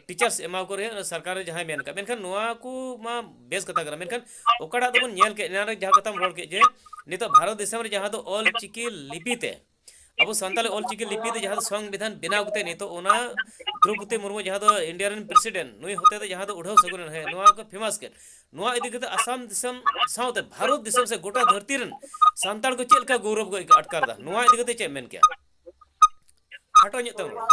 ᱴᱤᱪᱟᱨᱥ ᱮᱢᱟ ᱠᱚ ᱨᱮᱭᱟᱜ ᱥᱚᱨᱠᱟᱨ ᱨᱮ ᱡᱟᱦᱟᱸᱭ ᱢᱮᱱ ᱠᱟᱜ, ᱢᱮᱱᱠᱷᱟᱱ ᱱᱚᱣᱟ ᱠᱚ ᱢᱟ ᱵᱮᱥ ᱠᱟᱛᱷᱟ ᱠᱟᱱᱟ, ᱢᱮᱱᱠᱷᱟᱱ ᱚᱠᱟᱴᱟᱜ ᱫᱚᱵᱚᱱ ᱧᱮᱞ ᱠᱮᱫ, ᱮᱱᱟᱱ ᱨᱮ ᱡᱟᱦᱟᱸ ᱠᱟᱛᱷᱟᱢ ᱨᱚᱲ ᱠᱮᱫ ᱡᱮ ᱱᱤᱛᱚᱜ ᱵᱷᱟᱨᱚᱛ ᱫᱤᱥᱚᱢ ᱨᱮ ᱡᱟᱦᱟᱸ ᱫᱚ ᱚᱞ ᱪᱤᱠᱤ ᱞᱤᱯᱤ ᱛᱮ ᱟᱵᱚ ᱥᱟᱱᱛᱟᱲᱤ ᱚᱞᱪᱤᱠᱤ ᱞᱤᱯᱤ ᱛᱮ ᱡᱟᱦᱟᱸ ᱫᱚ ᱥᱚᱝᱵᱤᱫᱷᱟᱱ ᱵᱮᱱᱟᱣ ᱠᱟᱛᱮ ᱱᱤᱛᱚᱜ ᱚᱱᱟ ᱫᱨᱳᱯᱚᱫᱤ ᱢᱩᱨᱢᱩ ᱡᱟᱦᱟᱸ ᱫᱚ ᱤᱱᱰᱤᱭᱟ ᱨᱮᱱ ᱯᱨᱮᱥᱤᱰᱮᱱᱴ, ᱱᱩᱭ ᱦᱚᱛᱮ ᱛᱮ ᱡᱟᱦᱟᱸ ᱫᱚ ᱩᱰᱷᱟᱹᱣ ᱥᱟᱹᱜᱩᱱ ᱮᱱᱟ, ᱦᱮᱸ, ᱱᱚᱣᱟ ᱠᱚ ᱯᱷᱮᱢᱟᱥ ᱠᱮᱫ, ᱱᱚᱣᱟ ᱤᱫᱤ ᱠᱟᱛᱮ ᱟᱥᱟᱢ ᱫᱤᱥᱚᱢ ᱥᱟᱶᱛᱮ ᱵᱷᱟᱨᱚᱛ ᱫᱤᱥᱚᱢ ᱥᱮ ᱜᱚᱴᱟ ᱫᱷᱟᱹᱨᱛᱤ ᱨᱮᱱ ᱥᱟᱱᱛᱟᱲ ᱠᱚ ᱪᱮᱫ ᱞᱮᱠᱟ ᱜᱚᱨᱚᱵᱽ ᱠᱚ ᱟᱴᱠᱟᱨ ᱮᱫᱟ, ᱱᱚᱣᱟ ᱤᱫᱤ ᱠᱟᱛᱮ ᱪᱮᱫ ᱮᱢ ᱢᱮᱱ ᱠᱮᱭᱟ? ᱠᱷᱟᱴᱚ ᱧᱚᱜ ᱛᱮᱢ ᱨᱚᱲᱟ᱾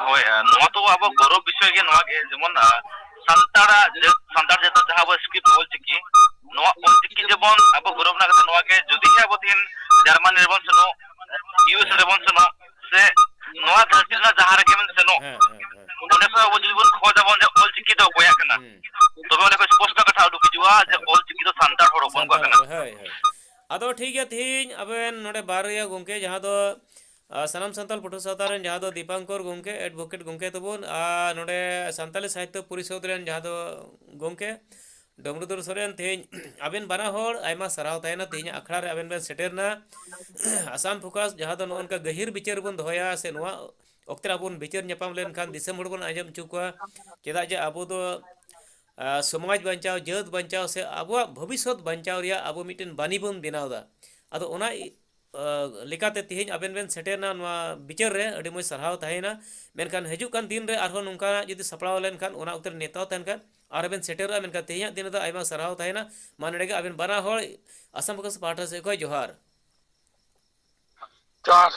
ᱦᱳᱭ, ᱟᱨ ᱱᱚᱣᱟ ᱫᱚ ᱟᱵᱚ ᱜᱚᱨᱚᱵᱽ ᱵᱤᱥᱚᱭ ᱜᱮ ᱱᱚᱣᱟ ᱜᱮ, ᱡᱮᱢᱚᱱ, ᱟᱨ, ᱥᱟᱱᱛᱟᱲᱟᱜ ᱡᱟᱹᱛ, ᱥᱟᱱᱛᱟᱲ ᱡᱟᱹᱛᱟᱜ ᱡᱟᱦᱟᱸ ᱟᱵᱚ ᱥᱠᱨᱤᱯᱴ ᱚᱞ ᱪᱤᱠᱤ, ᱱᱚᱣᱟ ᱚᱞ ᱪᱤᱠᱤ ᱡᱮᱢᱚᱱ ᱟᱵᱚ ᱜᱚᱨᱚᱵᱽ ᱨᱮᱱᱟᱜ ᱠᱟᱛᱷᱟ ᱱᱚᱣᱟ ᱜᱮ, ᱡᱩᱫᱤ ᱜᱮ ᱟᱵᱚ ᱛᱮᱦᱮᱧ ᱡᱟᱨᱢᱟᱱᱤ ᱨᱮᱵᱚᱱ ᱥᱮᱱᱚᱜ, ᱤᱭᱩ ᱮᱥ ᱦᱮᱸ᱾ ᱨᱮᱵᱚᱱ ᱥᱮᱱᱚᱜ, ᱥᱮ ᱱᱚᱣᱟ ᱫᱷᱟᱹᱨᱛᱤ ᱨᱮᱱᱟᱜ ᱡᱟᱦᱟᱸ ᱨᱮᱜᱮ ᱵᱚᱱ ᱥᱮᱱᱚᱜ, ᱦᱮᱸ, ᱦᱮᱸ, ᱦᱮᱸ᱾ ᱚᱸᱰᱮ ᱠᱷᱚᱱ ᱟᱵᱚ ᱡᱩᱫᱤ ᱵᱚᱱ ᱠᱷᱚᱡᱽ ᱟᱵᱚᱱ ᱡᱮ ᱚᱞ ᱪᱤᱠᱤ ᱫᱚ ᱚᱠᱚᱭᱟᱜ ᱠᱟᱱᱟ, ᱦᱩᱸ᱾ ᱛᱚᱵᱮ ᱚᱸᱰᱮ ᱠᱷᱚᱱ ᱥᱯᱚᱥᱴᱚ ᱠᱟᱛᱷᱟ ᱩᱰᱩᱠ ᱦᱤᱡᱩᱜᱼᱟ ᱡᱮ ᱦᱳᱭ᱾ ᱚᱞ ᱪᱤᱠᱤ ᱫᱚ ᱥᱟᱱᱛᱟᱲ ᱦᱚᱲ ᱦᱚᱯᱚᱱ ᱠᱚᱣᱟᱜ ᱥᱟᱱᱛᱟᱲ ᱠᱟᱱᱟ᱾ ᱦᱚᱲ, ᱦᱳᱭ, ᱦᱳᱭ᱾ ᱟᱫᱚ ᱴᱷᱤᱠ ᱜᱮᱭᱟ, ᱛᱮᱦᱮᱧ ᱟᱵᱮᱱ ᱱᱚᱰᱮ ᱵᱟᱨᱭᱟ ᱜᱚᱢᱠᱮ, ᱡᱟᱦᱟᱸ ᱫᱚ, ᱟ, ᱥᱟᱱᱟᱢ ᱥᱟᱱᱛᱟᱲ ᱯᱟᱹᱴᱷᱩᱣᱟᱹ ᱥᱟᱶᱛᱟ ᱨᱮᱱ ᱡᱟᱦᱟᱸ ᱫᱚ ᱫᱤᱯᱟᱝᱠᱚᱨ ᱜᱚᱢᱠᱮ, ᱮᱰᱵᱷᱚᱠᱮᱴ ᱜᱚᱢᱠᱮ ᱛᱟᱵᱚᱱ, ᱟᱨ ᱱᱚᱰᱮ ᱥᱟᱱᱛᱟᱞᱤ ᱥᱟᱦᱤᱛᱛᱚ ᱯᱚᱨᱤᱥᱚᱫᱽ ᱨᱮᱱ ᱡᱟᱦᱟᱸ ᱫᱚ ᱜᱚᱢᱠᱮ ᱰᱚᱢᱨᱩᱫᱚᱨ ᱥᱚᱨᱮᱱ, ᱛᱮᱦᱮᱧ ᱟᱵᱮᱱ ᱵᱟᱱᱟ ᱦᱚᱲ ᱟᱭᱢᱟ ᱥᱟᱨᱦᱟᱣ ᱛᱟᱦᱮᱱᱟ᱾ ᱛᱮᱦᱮᱧᱟᱜ ᱟᱠᱷᱲᱟ ᱨᱮ ᱟᱵᱮᱱ ᱵᱮᱱ ᱥᱮᱴᱮᱨᱱᱟ᱾ ᱟᱥᱟᱢ ᱯᱷᱳᱠᱟᱥ ᱡᱟᱦᱟᱸ ᱫᱚ ᱱᱚᱜᱼᱚ ᱱᱚᱝᱠᱟ ᱜᱟᱹᱦᱤᱨ ᱵᱤᱪᱟᱹᱨ ᱵᱚᱱ ᱫᱚᱦᱚᱭᱟ, ᱥᱮ ᱱᱚᱣᱟ ᱚᱠᱛᱮ ᱨᱮ ᱟᱵᱚ ᱵᱚᱱ ᱵᱤᱪᱟᱹᱨ ᱧᱟᱯᱟᱢ ᱞᱮᱱᱠᱷᱟᱱ ᱫᱤᱥᱚᱢ ᱦᱚᱲ ᱵᱚᱱ ᱟᱸᱡᱚᱢ ᱦᱚᱪᱚ ᱠᱚᱣᱟ᱾ ᱪᱮᱫᱟᱜ ᱡᱮ ᱟᱵᱚ ᱫᱚ, ᱟ, ᱥᱚᱢᱟᱡᱽ ᱵᱟᱧᱪᱟᱣ, ᱡᱟᱹᱛ ᱵᱟᱧᱪᱟᱣ, ᱥᱮ ᱟᱵᱚᱣᱟᱜ ᱵᱷᱚᱵᱤᱥᱥᱚᱛ ᱵᱟᱧᱪᱟᱣ ᱨᱮᱭᱟᱜ ᱟᱵᱚ ᱢᱤᱫᱴᱮᱱ ᱵᱟᱱᱤ ᱵᱚᱱ ᱵᱮᱱᱟᱣ ᱮᱫᱟ᱾ ᱟᱫᱚ ᱚᱱᱟ ᱤ-, ᱟ, ᱞᱮᱠᱟᱛᱮ ᱛᱮᱦᱮᱧ ᱟᱵᱮᱱ ᱵᱮᱱ ᱥᱮᱴᱮᱨᱱᱟ ᱱᱚᱣᱟ ᱵᱤᱪᱟᱹᱨ ᱨᱮ, ᱟᱹᱰᱤ ᱢᱚᱡᱽ ᱥᱟᱨᱦᱟᱣ ᱛᱟᱦᱮᱸᱭᱮᱱᱟ᱾ ᱢᱮᱱᱠᱷᱟᱱ ᱦᱤᱡᱩᱜ ᱠᱟᱱ ᱫᱤᱱ ᱨᱮ ᱟᱨᱦᱚᱸ ᱱᱚᱝᱠᱟᱱᱟᱜ ᱡᱩᱫᱤ ᱥᱟᱯᱲᱟᱣ ᱞᱮᱱᱠᱷᱟᱱ, ᱚᱱᱟ ᱚᱠᱛᱮ ᱨᱮ ᱱᱮᱣᱛᱟ ᱛᱟᱦᱮᱱ ᱠᱷᱟᱱ, ᱟᱨ ᱵᱮᱱ ᱥᱮᱴᱮᱨᱚᱜᱼᱟ᱾ ᱢᱮᱱᱠᱷᱟᱱ ᱛᱮᱦᱮᱧᱟᱜ ᱫᱤᱱ ᱨᱮᱫᱚ ᱟᱭᱢᱟ ᱥᱟᱨᱦᱟᱣ ᱛᱟᱦᱮᱸᱭᱮᱱᱟ᱾ ᱢᱟ ᱱᱚᱰᱮ ᱜᱮ ᱟᱵᱮᱱ ᱵᱟᱱᱟ ᱦᱚᱲ ᱟᱥᱟᱢ ᱯᱷᱳᱠᱟᱥ ᱯᱟᱦᱴᱟ ᱥᱮᱫ ᱠᱷᱚᱱ ᱡᱚᱦᱟᱨ᱾ ᱡᱚᱦᱟᱨ᱾